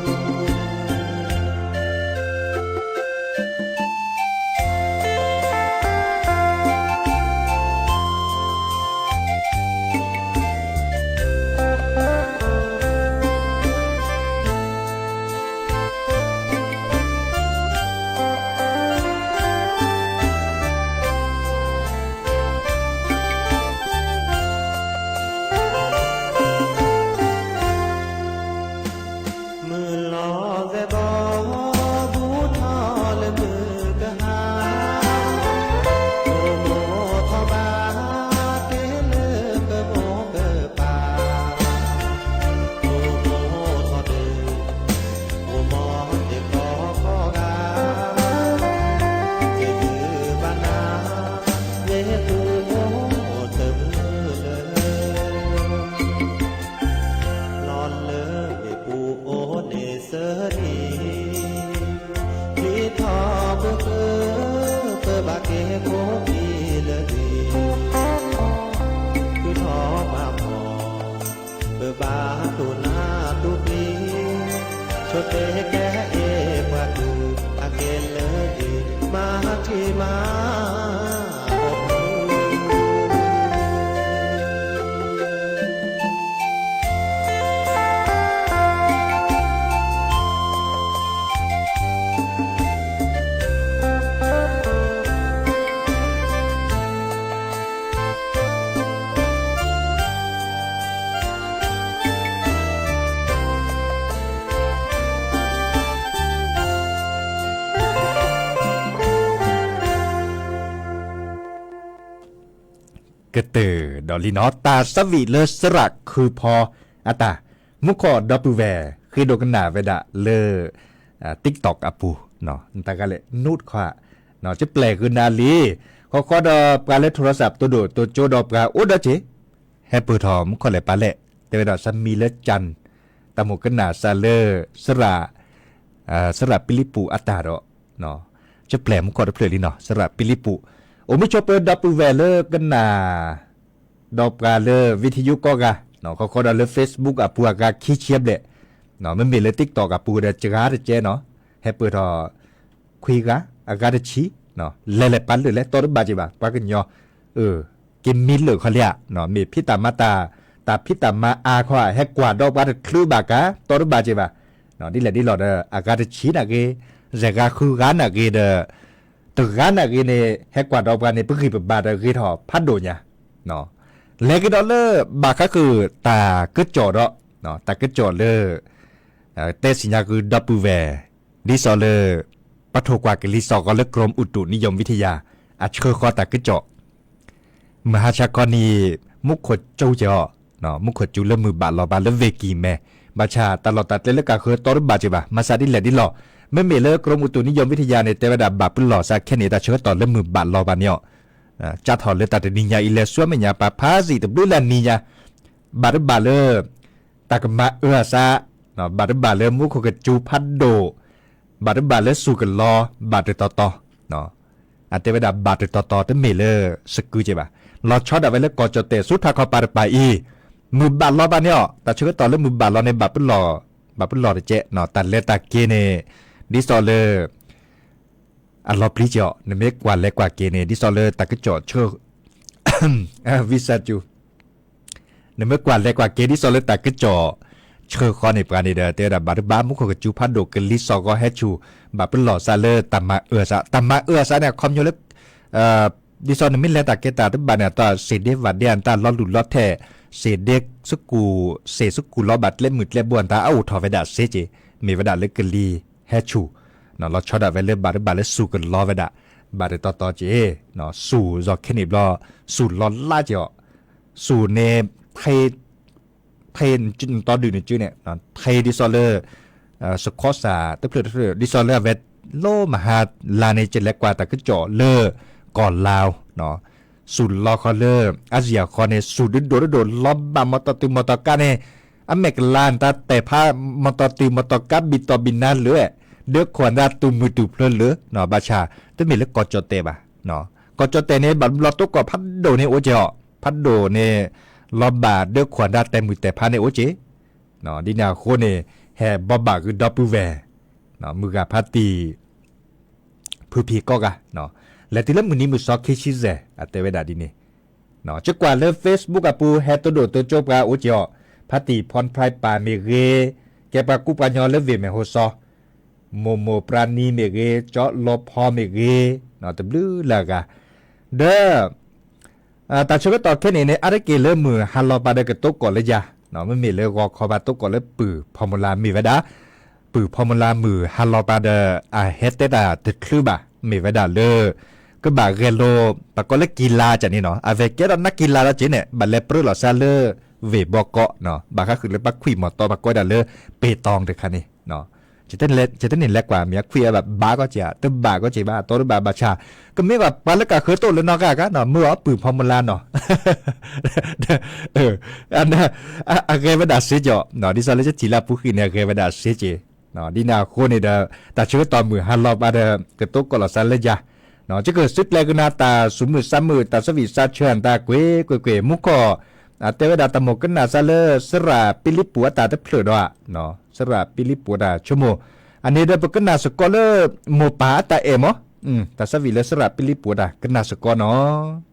သဲးဘီ ဘူးထီၣ်လၢမုၢ်ကဟါ, ဆိကမိၣ်ထီၣ်ဘၣ်က့ၤလၢပမိၢ်ပပၢ်, ဆိကမိၣ်ထီၣ်ဒီး မိၢ်မီၢ်သ့ၣ်ကီကီဂၤ, စၢၤယဘၣ်နၤ ဝ့ၢ်ပူၤအိၣ်တမုာ်လၢ လီၤလၢဝ့ၢ်ပူၤအိၣ်န့ၣ်စၢၤဒံး, ပျံၤထီၣ်ပဃု, ပဘၣ်က့ၤကိးကံၢ်လၢဒံး, ဃုထီၣ်ပှၤဖီၣ်, ပဘၣ်သူၣ်နါသူၣ်ပျံၤ, ဆိတဲကဲအ့ၣ်ပှၤကုၢ်, ဟဲက့ၤလၢဒံး မၤထံမၤ ကတၢၢ်ဒီးလံနီၤ တၢ်သးဝံၣ်လၢစရၣ်ခုဖီအတၢ်, မူခိၣ်ဒီပုၢ်ဝဲၢ် ဃ့ဒိကနၣ်ဝဲဒၣ်လၢ TikTok အပူၤ, တၢ်ဂၤလဲၣ် နူတခီ, ကပျဲၢ်ဃုာ်နၤလံ, ဃီဃီဒီးပှၤလၢထိရစၢ်ပတိၢ်ဒိၣ်တိၢ်ကၠိဒီးပှၤအိၣ်ဒီးက့ၤ, ဟဲပၢၢ်ထီၣ်မူခိၣ်လဲၤပာ်လဲၣ်, တဲဝဲဒၣ် စမံၤလၢကၠၢ်, တၢ်မိၣ်ကနၣ်စးလၢ စရၣ် စရၣ်ပံလံပူးအတၢ်ဒီး ကပျဲၢ်မူခိၣ်တဖျၢၣ်လံနီၤ စရၣ်ပံလံပူး, အိၣ်မုာ်ဆိးပၢၤဒီပုၢ်ဝဲၢ်လၢကနၣ် ဒီးပှၤလၢ video ကိးဂၤ, ဃီဃီဒီးလၢ Facebook အပူၤအဂၤခံဆံဘျဲၣ်, မ့မ့ၢ်လၢ TikTok အပူၤဒီးစှၤတကဲနီၤ, ဟဲပၢၢ်ထီၣ် ခွံဂၤ, အဂၤတဆံ, လဲၤလဲၤပာ်လၢာ်လဲၣ် တီတဘၣ်က့ၤဘၣ် ပှၤကညီ, က့ၤမံလၢာ်ခီလံဧါ, မ့ၢ်ဖံးတၢ်မၤတၢ်, တၢ်ဖံးတၢ်မၤအါခီဧါ ဟဲကွၢ်ဒီးပှၤတချုးဘၣ်ကါ တီတဘၣ်က့ၤဘၣ်, ဒ်လဲၣ်ဒ်လဲၣ်ဒီး အဂၤတဆံနာ်က့, ယဲၢ်ဂၤဃုဂၤနာ်က့ဒီး တဂၤနာ်က့န့ၣ် ဟဲကွၢ်ဒီးပှၤန့ၣ် ပဂံၢ်ပဘါဒီးဂ့ၤထီၣ်ဖးဒိၣ်ညါ, လဲၤက့ၤဒီးလၢ ဘၣ်ဃးဃုာ်တၢ်ကစီၣ်ဒီး, တၢ်ကစီၣ်လၢ တဲသ့ၣ်ညါဃုာ်ဒီပုၢ်ဝဲၢ်, ဒ်သိးလၢ ပှၤထိၣ်ကွၢ်ကလံၤစိးကီးလၢ กรมอุตุนิยมวิทยา အဆှၢဃီၤတၢ်ကစီၣ်, မဟါဆါခီနံၤ မူခိၣ်စူၤက့ၤအီၤ, မူခိၣ်စူၤလၢမုၢ်ဘၣ်လီၤဘၣ်လၢဝ့ၢ်ကံၢ်မဲ, ဘၣ်ဆၣ်တၢ်လီၢ်တၢ်ကျဲလၢကၤဃၢၤတီတဘၣ်က့ၤဘၣ် မၤစၢ်ဒ်လဲၣ်ဒ်လဲၣ်, မ့မ့ၢ်လၢ ကရၢမုၢ်တူၢ်နံၣ်ယီၢ်ဝံထယၤန့ၣ် တဲဝဲဒၣ်ဘၣ်ပလီၢ်စးခဲန့ၣ် တၢ်ဆၢကတီၢ်လၢမုၢ်ဘၣ်လီၤဘၣ်န့ၣ်အီၤ, ကၢ်ထီၣ်လၢတၢ်တနံၤညါအံၤ လဲၤဆူမဲာ်ညါပာ်ဖးစံးတဘျုးလၢနံၤညါ, ဘၣ်တဘၣ်လၢ တၢ်ကမၤအၢအသး, ဘၣ်တဘၣ်လၢမူခိၣ်ကစူၤဖးဒိၣ်, ဘၣ်တဘၣ်လၢစူၢ်ကလီၤ, ဘၣ်တတီၤတီၤ, အတဲဝဲဒၣ်ဘၣ်တတီၤတီၤတမ့ၢ်လၢစကုကဲဘၣ်, လီၤဆီဒၣ်ဝဲလၢကီၢ်ကၠီၣ်တဲၣ်ဆူထးခီပၤတပၤအံၤ, မုၢ်ဘၣ်လီၤဘၣ်န့ၣ်အီၤ တၢ်ဆၢကတီၢ်လၢမုၢ်ဘၣ်လီၤန့ၣ် ဘၣ်ပလီၢ်, ဘၣ်ပလီၢ်တကဲ, တၢ်လဲၤတၢ်က့ၤန့ၣ် ဒ်သိးလၢ အလီၤပျံၤက့ၤအီၤ, နမ့ၢ်ကွၢ်လဲၤကွၢ်က့ၤန့ၣ် ဒ်သိးလၢတၢ်ကစီၣ်ဆၢ ဝံစၢ်ကၠူ နမ့ၢ်ကွၢ်လဲၤကွၢ်က့ၤ ဒ်သိးလၢတၢ်ကစီၣ်ဆၢဃီန့ၣ် ပှၤန့ၣ်ဒီး တဲဝဲဒၣ်ဘၣ်တဘၣ် မူခိၣ်ကစူၤဖးဒိၣ် ကလံၤစိးဂီၤဟဲဆူၣ်, ဘၣ်ပလီၢ်စးလၢတၢ်မၤအၢအသး, တၢ်မၤအၢအသးန့ၣ် အခီပညီလၢ ဒ်သိးနမ့ၢ်လဲၤတၢ်ကဲတၢ်တဘၣ်န့ၣ် တၢ်စ့ၢ်ဒ့ဘၣ်ဒ့အတၢ်လီၤလူၢ်လီၤထဲး, စ့ၢ်ဒ့စကူၣ်, စ့ၢ်စကူၣ်လီၤဘၣ်ကျဲမုၢ်ကျဲဘိအတၢ်အအိၣ်ထီၣ်ဝဲဒၣ်စ့က့ၤ, မ့ၢ်ဝဲဒၣ်လၢကလံၤဟဲဆူၣ်, လီၤဆီဒၣ်ဝဲလၢဘၣ်တဘၣ်လၢစူၢ်ကလီၤဝဲဒၣ်, ဘၣ်တတီၤတီၤက့ၤ, စူၢ်စီၤခဲန့ၣ်ဘျီ, စူၢ်လီၤလါက့ၤအီၤ, စူၢ်န့ၣ် ဖဲနတီဒုၣ်နစုန့ၣ် ဖဲဒ်သိးလၢ စခီစၢ်တဖျၢၣ်တဖျၢၣ် ဒ်သိးလၢအဝဲ လီၤမဟါလါန့ၣ် ကလဲၤကွၢ်တၢ်ကစီၣ်လၢ ကီၢ်လါ, စူၢ်လီၤဃီလၢ အါစံၣ်အဃီန့ၣ် စူၢ်ဒုဒိၣ်ဒိၣ် လီၤဘၣ်မီၢ်တီၢ်တုၤမီၢ်တီၢ်ကါန့ၣ် အမဲာ်ကလါန့ၣ် တၢ်တဲာ်ဖး မီၢ်တီၢ်တုၤမီၢ်တီၢ်ကါ ဘံၣ်တီၢ်ဘံၣ်နါလၢ ဒၢခိၣ်အတၢ်တူၢ်မုၢ်တူၢ်ဖျၢၣ်လၢ ဘၣ်ဆၣ် တမ့ၢ်လၢကီၢ်ကၠီၣ်တဲၣ်ဘၣ် ကီၢ်ကၠီၣ်တဲၣ်န့ၣ် ဘၣ်ဘျီတိကီၢ်ဖးဒိၣ်န့ၣ်အိၣ်က့ၤအီၤ, ဖးဒိၣ်န့ၣ် လီၤဘၣ်ဒၢခိၣ်အတၢ်တဲာ်မုၢ်တဲာ်ဖးန့ၣ်အိၣ်က့ၤ, ဒ်န့ၣ်အဃိန့ၣ် ဟဲဘိးဘၣ်ဂုၤဒီပုၢ်ဝဲၢ်, မုၢ်ဂၤဖါတံၢ် ဖုဖံးကိးဂၤ, လဲၤတုၤလၢမုၢ်နံၤမုၢ်သီခံဆံယဲၢ် အတဲဝဲဒၣ်ဒ်န့ၣ်, ကကွၢ်လၢ Facebook အပူၤ ဟဲတဒိၣ်တကၠိပှၤအိၣ်က့ၤအီၤ, ဖါတံၢ်ဖီၣ်ဖျဲးပၢ်မ့ၢ်ဂ့ၤ, ကဲပှၤကူပှၤကညီလၢဝ့ၢ်မဲာ်ဟိုစီ မိၢ်မိၢ်ပြါနံမ့ၢ်ဂ့ၤ, ကၠီလီၤဖီမ့ၢ်ဂ့ၤ, တဘျုးလၢအဂၤ, ဒီး တၢ်ဆၢကတီၢ်ခဲန့ၣ်န့ၣ် အါတက့ၢ်လၢမုၢ်ဟါလီၤပာ်ဒီးကတိၤကီၣ်လၢယၤ, မ့မ့ၢ်လၢဂီၤခီပာ်တိၤကီၣ်လၢပုၢ်ဖီမူလါမ့ၢ်ဝဲဒၣ်, ပုၢ်ဖီမူလါမုၢ်ဟါလီၤပာ်ဒီး အဟဲတဲတၢ်တချုးဘၣ် မ့ၢ်ဝဲဒၣ်လၢ ကဘၣ်ဂဲၤလိာ် ပကိးလၢကံလါကန့ၣ်နီၤ, အဝဲကဲထီၣ်နၢ်ကံလါလီၤက့ၤန့ၣ် ဘၣ်လဲၤပြၢလိာ်သးလၢ ဝ့ၢ်ဘီကီး, ဘၣ်ဃးဃုာ်လၢပှၤခွံၣ်မီၤတီ ပှၤကိးဝဲဒၣ်လၢ ပ့ၤတီတခါန့ၣ် ယတန့ၢ်လဲၤကွၢ်မ့ၢ်အခွံၣ်အဘၣ်ဘၣ်ကီက့ၤဧါ, တဘၣ်ကီက့ၤဘၣ် အတီတဘၣ်ဘၣ်ဆၣ်, ကမ့ၢ်ဘၣ်ပှၤလၢကဃၢၤတအိၣ်လၢနီတဂၤနီၤ, မၢအီၤပုၢ်ဖီမူလါနီၤ, အဂဲၤဝဲဒၣ်စ့ကီး, ဒ်သိးလၢယထံၣ်လၢအပူၤဃံၣ်န့ၣ် အဂဲၤဝဲဒၣ်စ့က့ၤ, ဒ်န့ၣ်အဃိန့ၣ်ဒီး တၢ်ဆၢကတီၢ်မုၢ်ဟါလီၤပာ်ဒီး ကတိၤကီၣ်လီၤသးလၢယၤ, ယကဃုစူၣ်ကျဲၤကနၤတၢ်သူၣ်မုာ်သးမုာ် တၢ်သးဝံၣ်သးဆၢ တၢ်ကွ့ၢ်ကွ့ၢ်ကွ့ၢ် မူခိၣ် တဲဝဲဒၣ်တၢ်မိၣ်ကနၣ်သးလၢ စရၣ်ပ့လံပူၤအတၢ်တဖျၢၣ်ဒီး, စရၣ်ပ့လံပူၤအတၢ်ဆိကမိၣ်, အန့ၣ်ဒီးပကနၣ်စ့ၢ်ကီးလၢ မိၢ်ပၢ်အတၢ်အဲၣ်မး, တၢ်သးဝံၣ်လၢစရၣ်ပ့လံပူၤအတၢ်ကနၣ်စ့ၢ်ကီးနီၤ.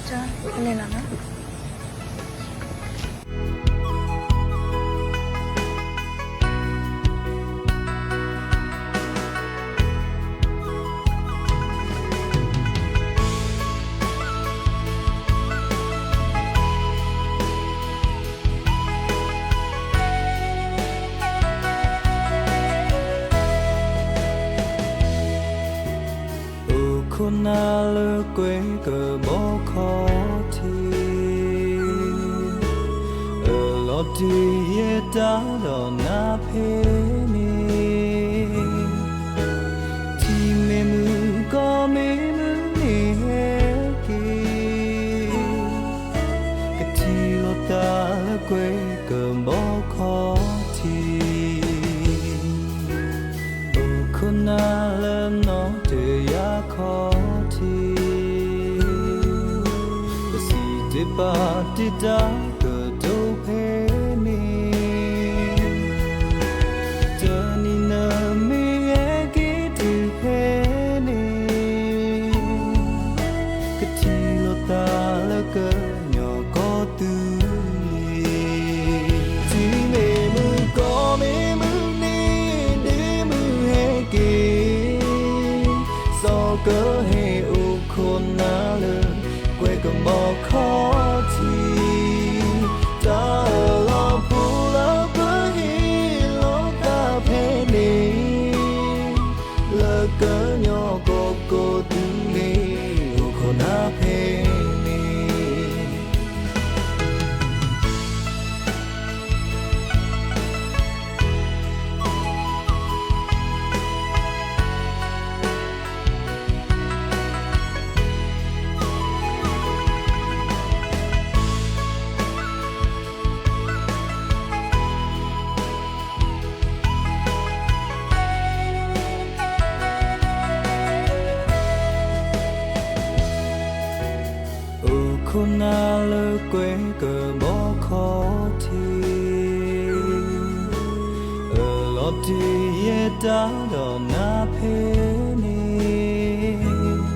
တၢ်လဲၤလီၤနီၤ. အိၣ်ခိးနၤလၢကွဲကဘီခီၣ်ထံး, အလီၤတ့ၢ်ယဲတၢ်ဒီးနၤဖဲန့ၣ်, ထံမ့ၢ်မုၢ်ကီၢ်မ့ၢ်မုၢ်န့ၣ်ဟဲက့ၤ, ကထံၣ်လိာ်သးလၢကွဲကဘီခီၣ်ထံး, အိၣ်ခိးနၤလၢနီၢ်တယၢ်ခီၣ်ထံး, ပစံးတ့ၢ်ပာ်တ့ၢ်တၢ်ကတိၤဖဲန့ၣ်, တနံၤနမ့ၢ်ဟဲက့ၤတုၤဖဲန့ၣ်, ကထံၣ်လိာ်သးလၢကညီကီၢ်သူလ့ၤ, ထံမ့ၢ်မုၢ်ကီၢ်မ့ၢ်မုၢ်န့ၣ် ဒ့မုၢ်ဟဲက့ၤ, စီၤကဟဲအိၣ်ခိးနၤလၢကွဲကဘီခီၣ်ထံး, တၢ်လီၤပူၤလၢပဟ့ၣ်လိာ်သးဖဲန့ၣ်, လၢကညီကီၢ်ကီၢ်သူလ့ၤ အိၣ်ခိးနၤဖဲန့ၣ်. အိၣ်ခိးနၤလၢကွဲကဘီခီၣ်ထံး, အလီၤတ့ၢ်ယဲတၢ်ဒီးနၤဖဲန့ၣ်,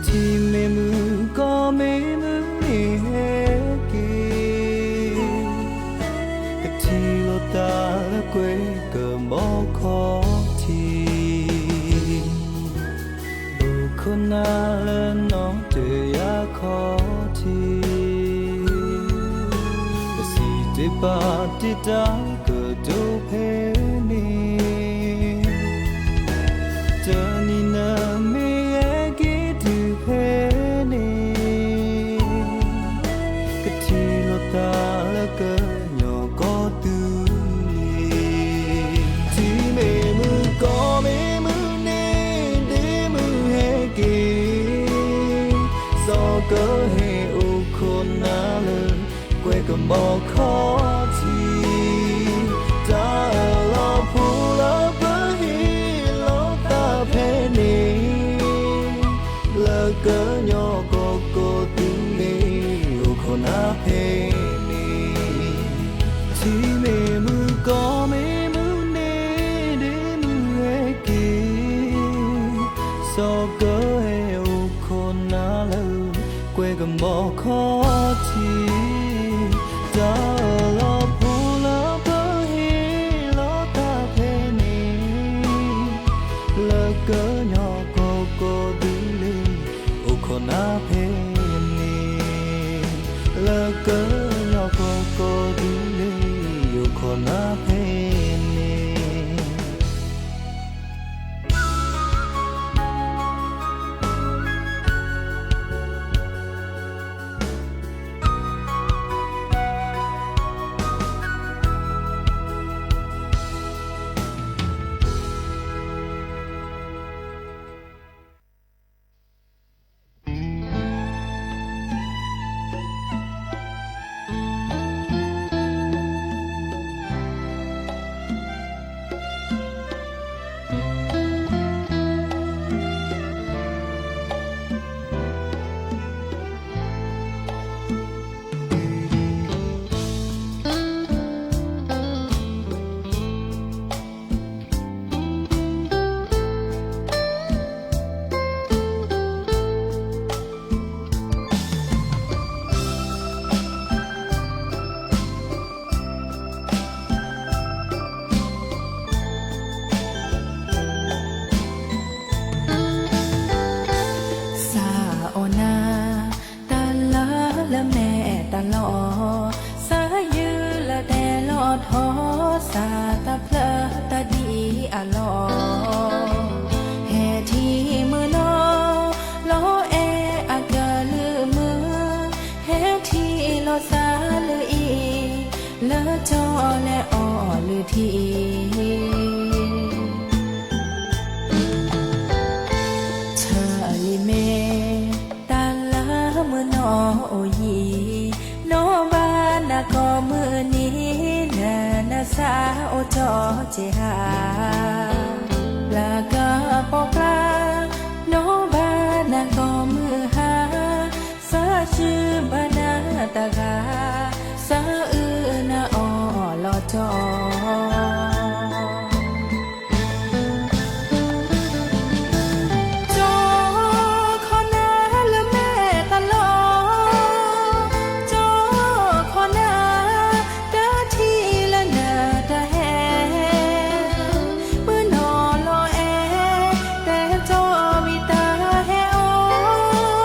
ထံမ့ၢ်မုၢ်ကီၢ်မ့ၢ်မုၢ်န့ၣ်ဟဲက့ၤ, ကထံၣ်လိာ်သးလၢကွဲကဘီခီၣ်ထံး, အိၣ်ခိးနၤလၢနီၢ်တယၢ်ခီၣ်ထံး, ပစံးတ့ၢ်ပာ်တ့ၢ်တၢ်ကတိၤဖဲန့ၣ်, တနံၤနမ့ၢ်ဟဲက့ၤတုၤဖဲန့ၣ်, ကထံၣ်လိာ်သးလၢကညီကီၢ်သူလ့ၤ, ထံမ့ၢ်မုၢ်ကီၢ်မ့ၢ်မုၢ်န့ၣ် ဒ့မုၢ်ဟဲက့ၤ, စီၤကဟဲအိၣ်ခိးနၤလၢ ကွဲကဘီခီၣ်ထံး, တၢ်လီၤပူၤလၢပဟ့ၣ်လိာ်သးဖဲန့ၣ်, လၢကညီကီၢ်ကီၢ်သူလ့ၤ အိၣ်ခိးနၤဖဲန့ၣ်, ထံမ့ၢ်မုၢ်ကီၢ်မ့ၢ်မုၢ်န့ၣ် ဒ့မုၢ်ဟဲက့ၤ, စီၤကဟဲအိၣ်ခိးနၤလၢ ကွဲကဘီခီၣ်ထံး, တၢ်လီၤပူၤလၢပဟ့ၣ်လိာ်သးဖဲန့ၣ်, လၢကညီကီၢ်ကီၢ်သူလ့ၤ အိၣ်ခိးနၤဖဲန့ၣ်, လၢကညီကီၢ်ကီၢ်သူလ့ၤ အိၣ်ခိးနၤဖဲန့ၣ်. တၢ်သးဖျၢၣ်တၢ်ဒ်အံၤအလီၢ်, ဟဲထံၣ်မုၢ်နီၢ် လီၤအဲၣ်အကလုၢ်မုၢ်, ဟဲထံၣ်လီၤစၢ်လၢအံၤ, လၢကၠီလဲၤအီၣ်လုၢ်ထံ ဆၢလံမ့ၢ် တၢ်လၢမုၢ်နီၢ်အိၣ်ယံၤ, နီၢ်ဘၣ်နၤကိးမုၢ်နံၤ, နနၢ်စၢ်အိၣ်တီၢ်က့ၤဟါ, လၢကပိာ်ကျါ, နီၢ်ဘၣ်နၤကိးမုၢ်ဟါ, စၢ်စုဘၣ်နၤတဂၤ, စၢ်အုၣ်နၤအီၣ်လီၤတီၢ် ကၠီခီနၤလၢမဲာ်တလီၢ်, ကၠီခီနၤ တၢ်ထံၣ်လၢနတၢ်ဟဲ, မုၢ်နီၢ်လီၤအဲၣ် တဲကၠီဝံၤတၢ်ဟဲအိၣ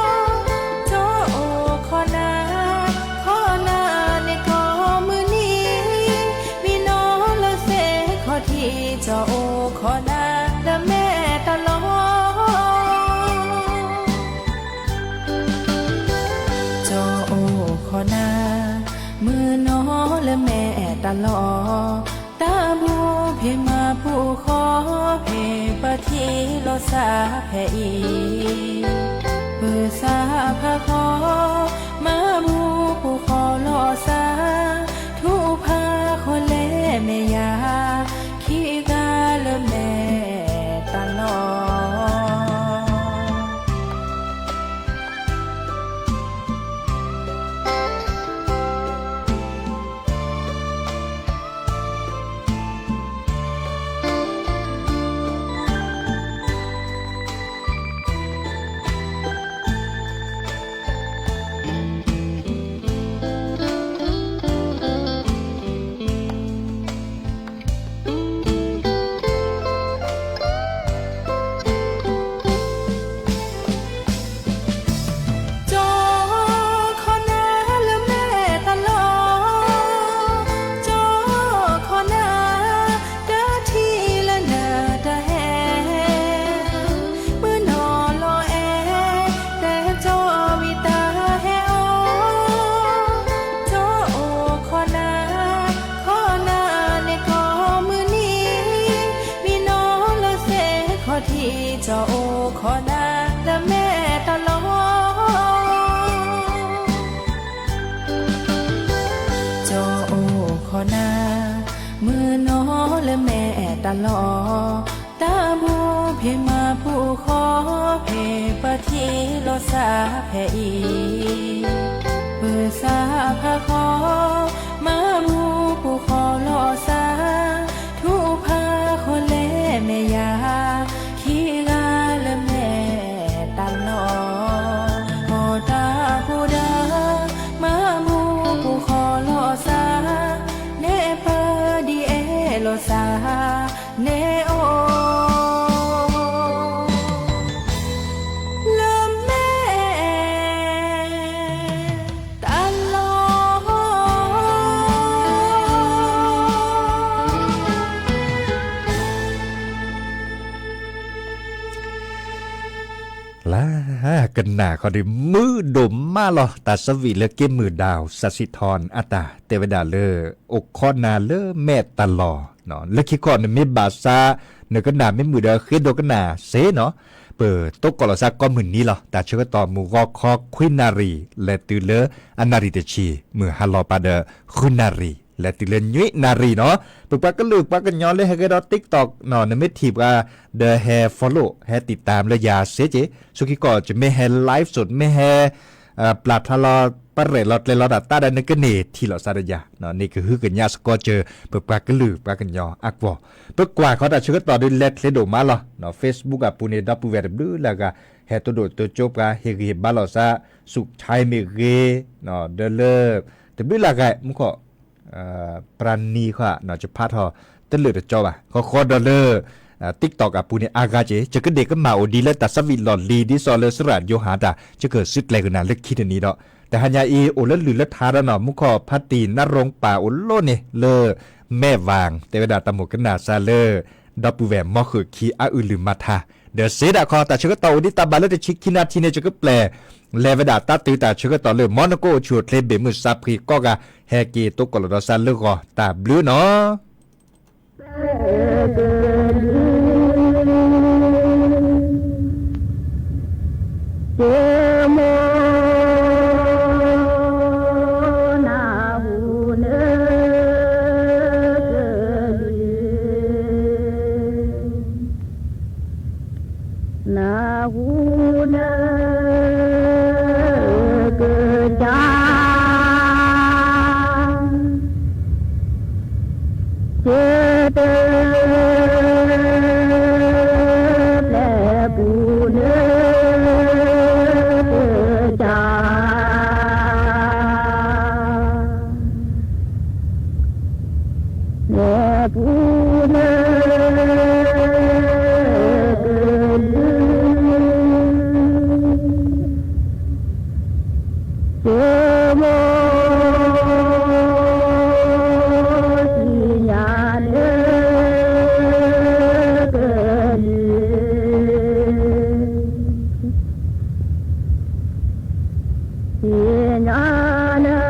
်, ကၠီအိၣ်ခီနၤ, ခီနၤန့ၣ်ကိးမုၢ်နံၤ, မံနီၤလၢစ့ၢ်ခီၣ်ထံး ကၠီအိၣ်ခီနၤလၢမဲာ်တလီၢ် ကၠီအိၣ်ခီနၤ, မုၢ်နီၤလၢမဲာ်တလီၢ်, တၢ်ဘူဖံးမၤဘူဃီဖံး ပထံၣ်လိာ်သးဖဲအံၤ, ပသးဖးဃီ, မၤဘူပူၤဃီလိာ်သး, ထူဖးဃီလဲမဲာ်ယၤ, ခံဂၤလၢမဲာ်တလီၢ်. ကၠီခီနၤလၢမဲာ်တလီၢ်, ကၠီခီနၤ တၢ်ထံၣ်လၢနတၢ်ဟဲ, မုၢ်နီၤလီၤအဲၣ် တဲကၠီဝံၤတၢ်ဟဲအိၣ်, ကၠီအိၣ်ခီနၤ, ခီနၤန့ၣ်ကိးမုၢ်နံၤ, မံနီၤလၢစ့ၢ်ခီၣ်ထံး ကၠီအိၣ်ခီနၤလၢမဲာ်တလီၢ်. ကၠီအိၣ်ခီနၤ, မုၢ်နီၤလၢမဲာ်တလီၢ်, တၢ်ဘူဖံးမၤဘူဃီဖံး ပထံၣ်လိာ်သးဖဲအံၤ, ပသးဖးဃီ, မၤဘူပူၤဃီလိာ်သး, ထူဖးဃီလဲမဲာ်ယၤ, ခံဂၤလၢမဲာ်တလီၢ်, ဃီတၢ်ဖိဒီး, မၤဘူပူၤဃီလိာ်သး, နဲပဒံအဲၣ်လိာ်သး, နဲအိၣ် လၢမဲာ်တလီၢ်. လၢကနၣ်ဃီဒီး မုာ်ဒိၣ်မးလီၤ. တၢ်ဆၢဝံၤလၢက့မုၢ်ဒၣ် စးစံးထီၣ်အတၢ်တဲဝဲဒၣ်လၢ အိၣ်ခီနၤလၢမဲာ်တလီၢ်, လၢခံခီနမ့ၢ်ဘၣ်ဆါ နကနၣ်မ့ၢ်မုာ်ဒီး ဃ့ဒိကနၣ်စ့ၢ်နီၤ, ပတိၢ်ကီၢ်လိာ်သးကိးမုၢ်နံၤလီၤ. တၢ်ဆၢကတီၢ်မုၢ်ဂီၤခီခွံနၣ်ရံၣ် လဲၤတုၤလၢအနၣ်ရံၣ်တဆံ, မုၢ်ဟါလီၤပာ်ဒီးဃုနၣ်ရံၣ် လဲၤတုၤလၢနွံနၣ်ရံၣ်နီၤ. ပပှၤကလုာ်ပှၤကညီလၢဟဲဂဲၤဒီး TikTok နီၤ နမ့ၢ်ထံၣ်ပှၤ ဒီးဟဲ follow ဟဲတံာ်တာ်လၢယၤစ့ၢ်ကီး, ဆိခံကီၢ် ယမ့ၢ်ဟဲ live စ့ၢ် မ့ၢ်ဟဲ ပျၢ်ဖျါလီၤ ပရဲၣ်လီၤကျဲၤလီၤတၢ်သးဒီး နကန့ၢ်ထံၣ်လိာ်သးဒီးယၤ, န့ၣ်ကဟုကညးစ့ၢ်ကီးစၢၤ ပပှၤကလုာ်ပှၤကညီအကွီၢ်. ပကွၢ်ဃီတၢ်ဆၢကတီၢ်ဒုး လဲၤချ့ဒိၣ်မးလီၤ. Facebook အပူၤန့ၣ် ဒီပုၢ်ဝဲၢ်တဘျုးလၢအဂၤ ဟဲတိၢ်ဒိၣ်တိၢ်ကၠိပှၤ ဟ့ၣ်ဂံၢ်ဟ့ၣ်ဘါလိာ်သး, ဆူၣ်ခၠါမ့ၢ်ဂ့ၤ, ဒီးလၢ တဘျုးလၢအဂၤ မူခိၣ် ပြၢနံၤဃီ ယဖးထီၣ်တလၢာ်တကၠီဘၣ်. ဃီဃီဒီးလၢ TikTok အပူၤန့ၣ် အါဂၤက့ၤ ယကဒ့ၣ်ကမၣ်အိၣ်ဒံးလၢတၢ်ဆၢဝံၤလီၢ်လံၤ ဒ်သိးလၢသရၣ်ယိၤဟၣ်တၢ် ယကစုကျဲၤကနၣ်လၢခံတနံၤဒီး တဟါညါအံၤ အိၣ်လၢလုၢ်လၢထါဒီးနီၤ မူခိၣ်ဖါတံၢ်နါရိၣ်ပၢ်အိၣ်လီၤန့ၣ် လၢ မဲၢ်ဝၣ် တဲဝဲဒၣ်တၢ်မိၣ်ကနၣ်စၢ်လၢ ဒီပုၢ်ဝဲၢ်မီဃုာ်ခံအအုၣ်လုၢ်မၤထါ, ဒီးစ့ဒၣ်ခီ တၢ်ဆၢကတီၢ်အိၣ်ဒံးတၢ်ဘၣ်လၢတဆံခံနၣ်ထံန့ၣ် ယကပျဲ လဲၤဝဲဒၣ်တၢ်တုၤတၢ်ဆၢကတီၢ်လၢ မီနကိအိၣ်ဆူၣ်အိၣ်ချ့ ဘ့ၣ်မုၢ်စၢ်ဖှံကိးဂၤ ဟဲက့ၤသကိးလီၤဒီးစၢ်လၢဂီၤ တၢ်ဘျုးနီၤ. နၢ်ဟူနၢ်ကစၢ် ကတၢၢ်ပျဲပူၤနၢ်ကစၢ် နၢ်ပူၤနၢ်ကလုၢ် ကမိၢ်သ့ၣ်ညါလၢကလုၢ် သ့ၣ်ညါလၢကစၢ် ကတၢၢ်ပျဲနၤလၢက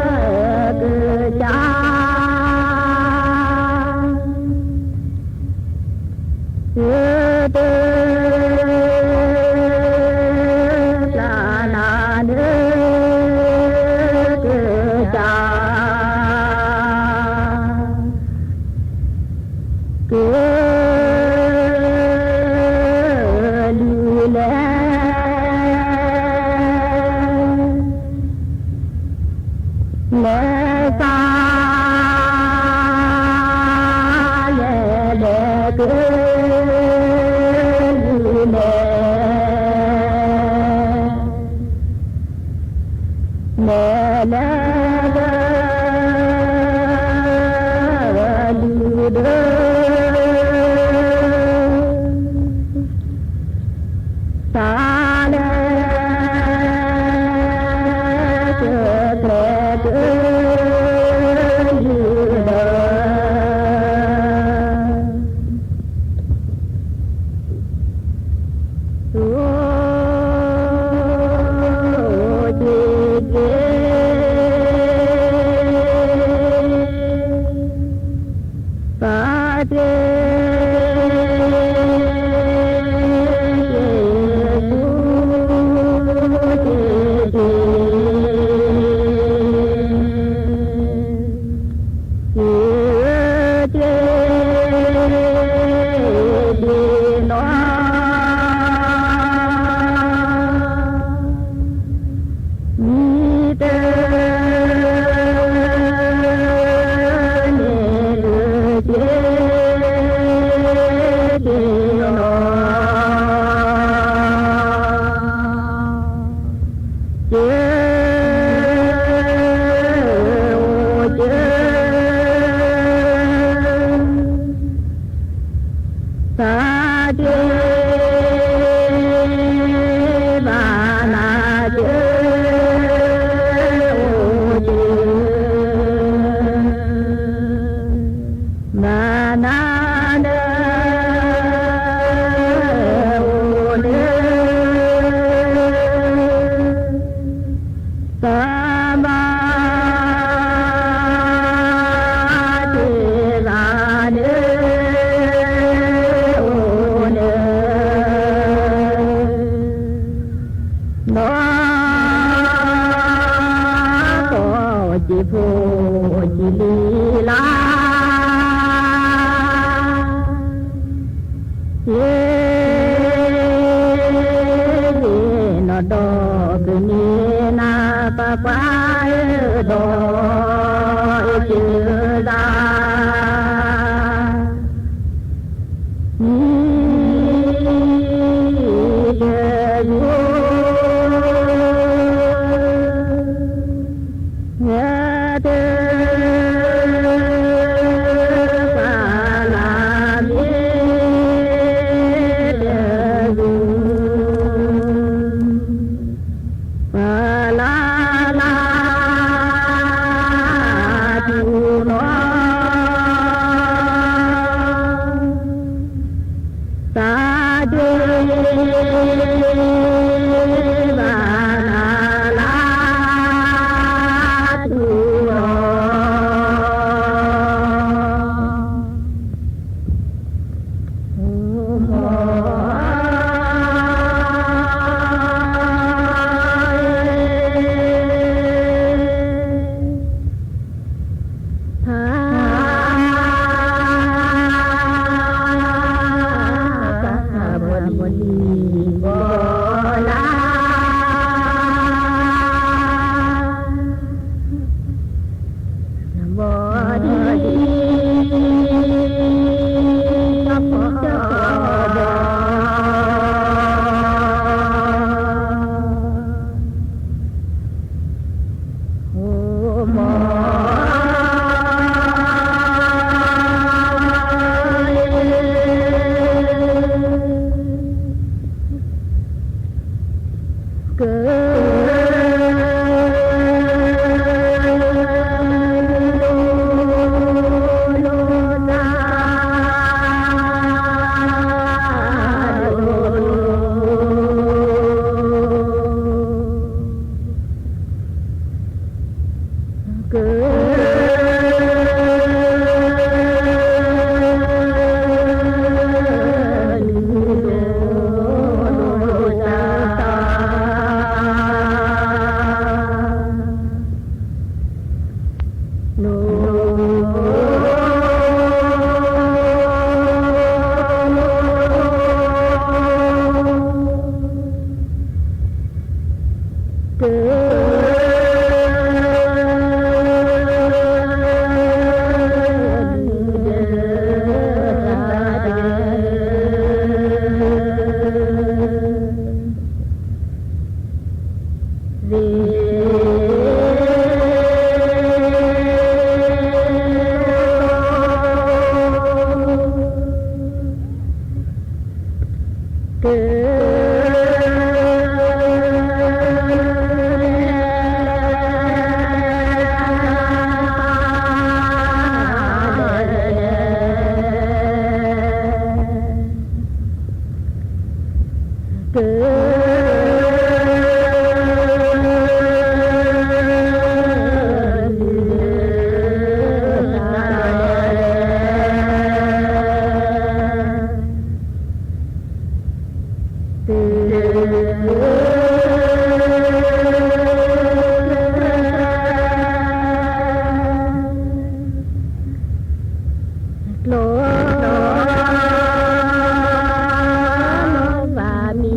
စၢ် ကလုၢ်လဲၣ် လဲၤစါလဲၤလဲၤကလုၢ်လဲၣ် လဲၤလဲၤကလုၢ်ဒီး စါလဲၤကကျဲၤကလုၢ်ဒီး အိၣ်က့ၤက့ၤ ဘီဒံဘီလၢ ဘီဒံတဘီ အိၣ်မီၢ် က က က က က က ကျိ ဘၣ်မံၤကဘၣ်ဘီ က ကဲနုာ်သဲကၠီ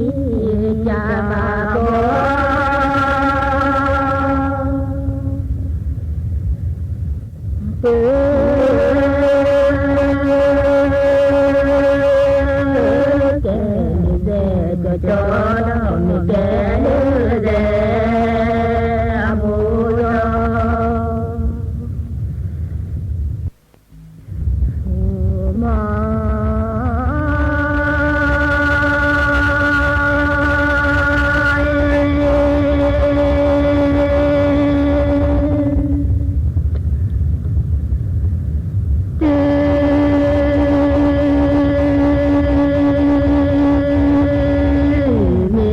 ကၠီ မ့ၢ်ကဲနုာ်သဲ အမိၢ်ဒီး မီၢ် တုၤမ့ၢ်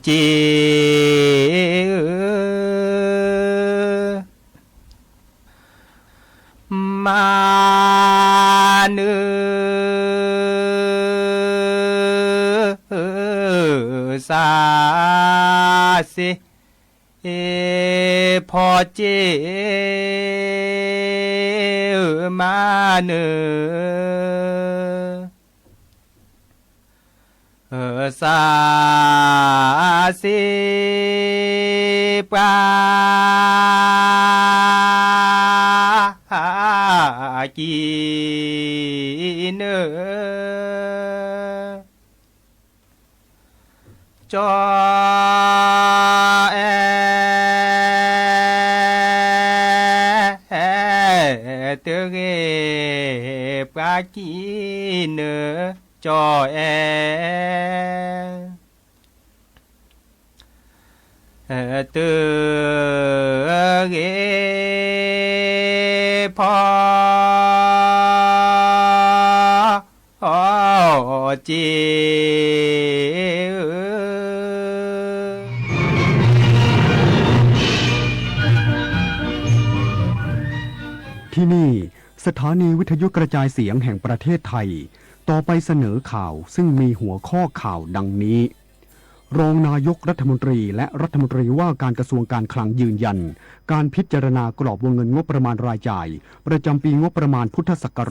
က့ၢ်ဧၢ, မၤနၢၤ စးစ့ ဖီက့ၢ် မၤနၢၤ စး စ့ ပှၤ ကံၢ်နၢၤ ကၠီ အဲ တဂ့ၤ ပှၤကံၢ်နၢၤ ကၠီ အဲ တဂ့ၤ ဖီ က့ၢ်ဧၢ. ที่นี่ สถานีวิทยุกระจายเสียงแห่งประเทศไทย ต่อไปเสนอข่าวซึ่งมีหัวข้อข่าวดังนี้ รองนายกรัฐมนตรีและรัฐมนตรีว่าการกระทรวงการคลังยืนยัน การพิจารณากรอบวงเงินงบประมาณรายจ่าย ประจำปีงบประมาณพุทธศักราช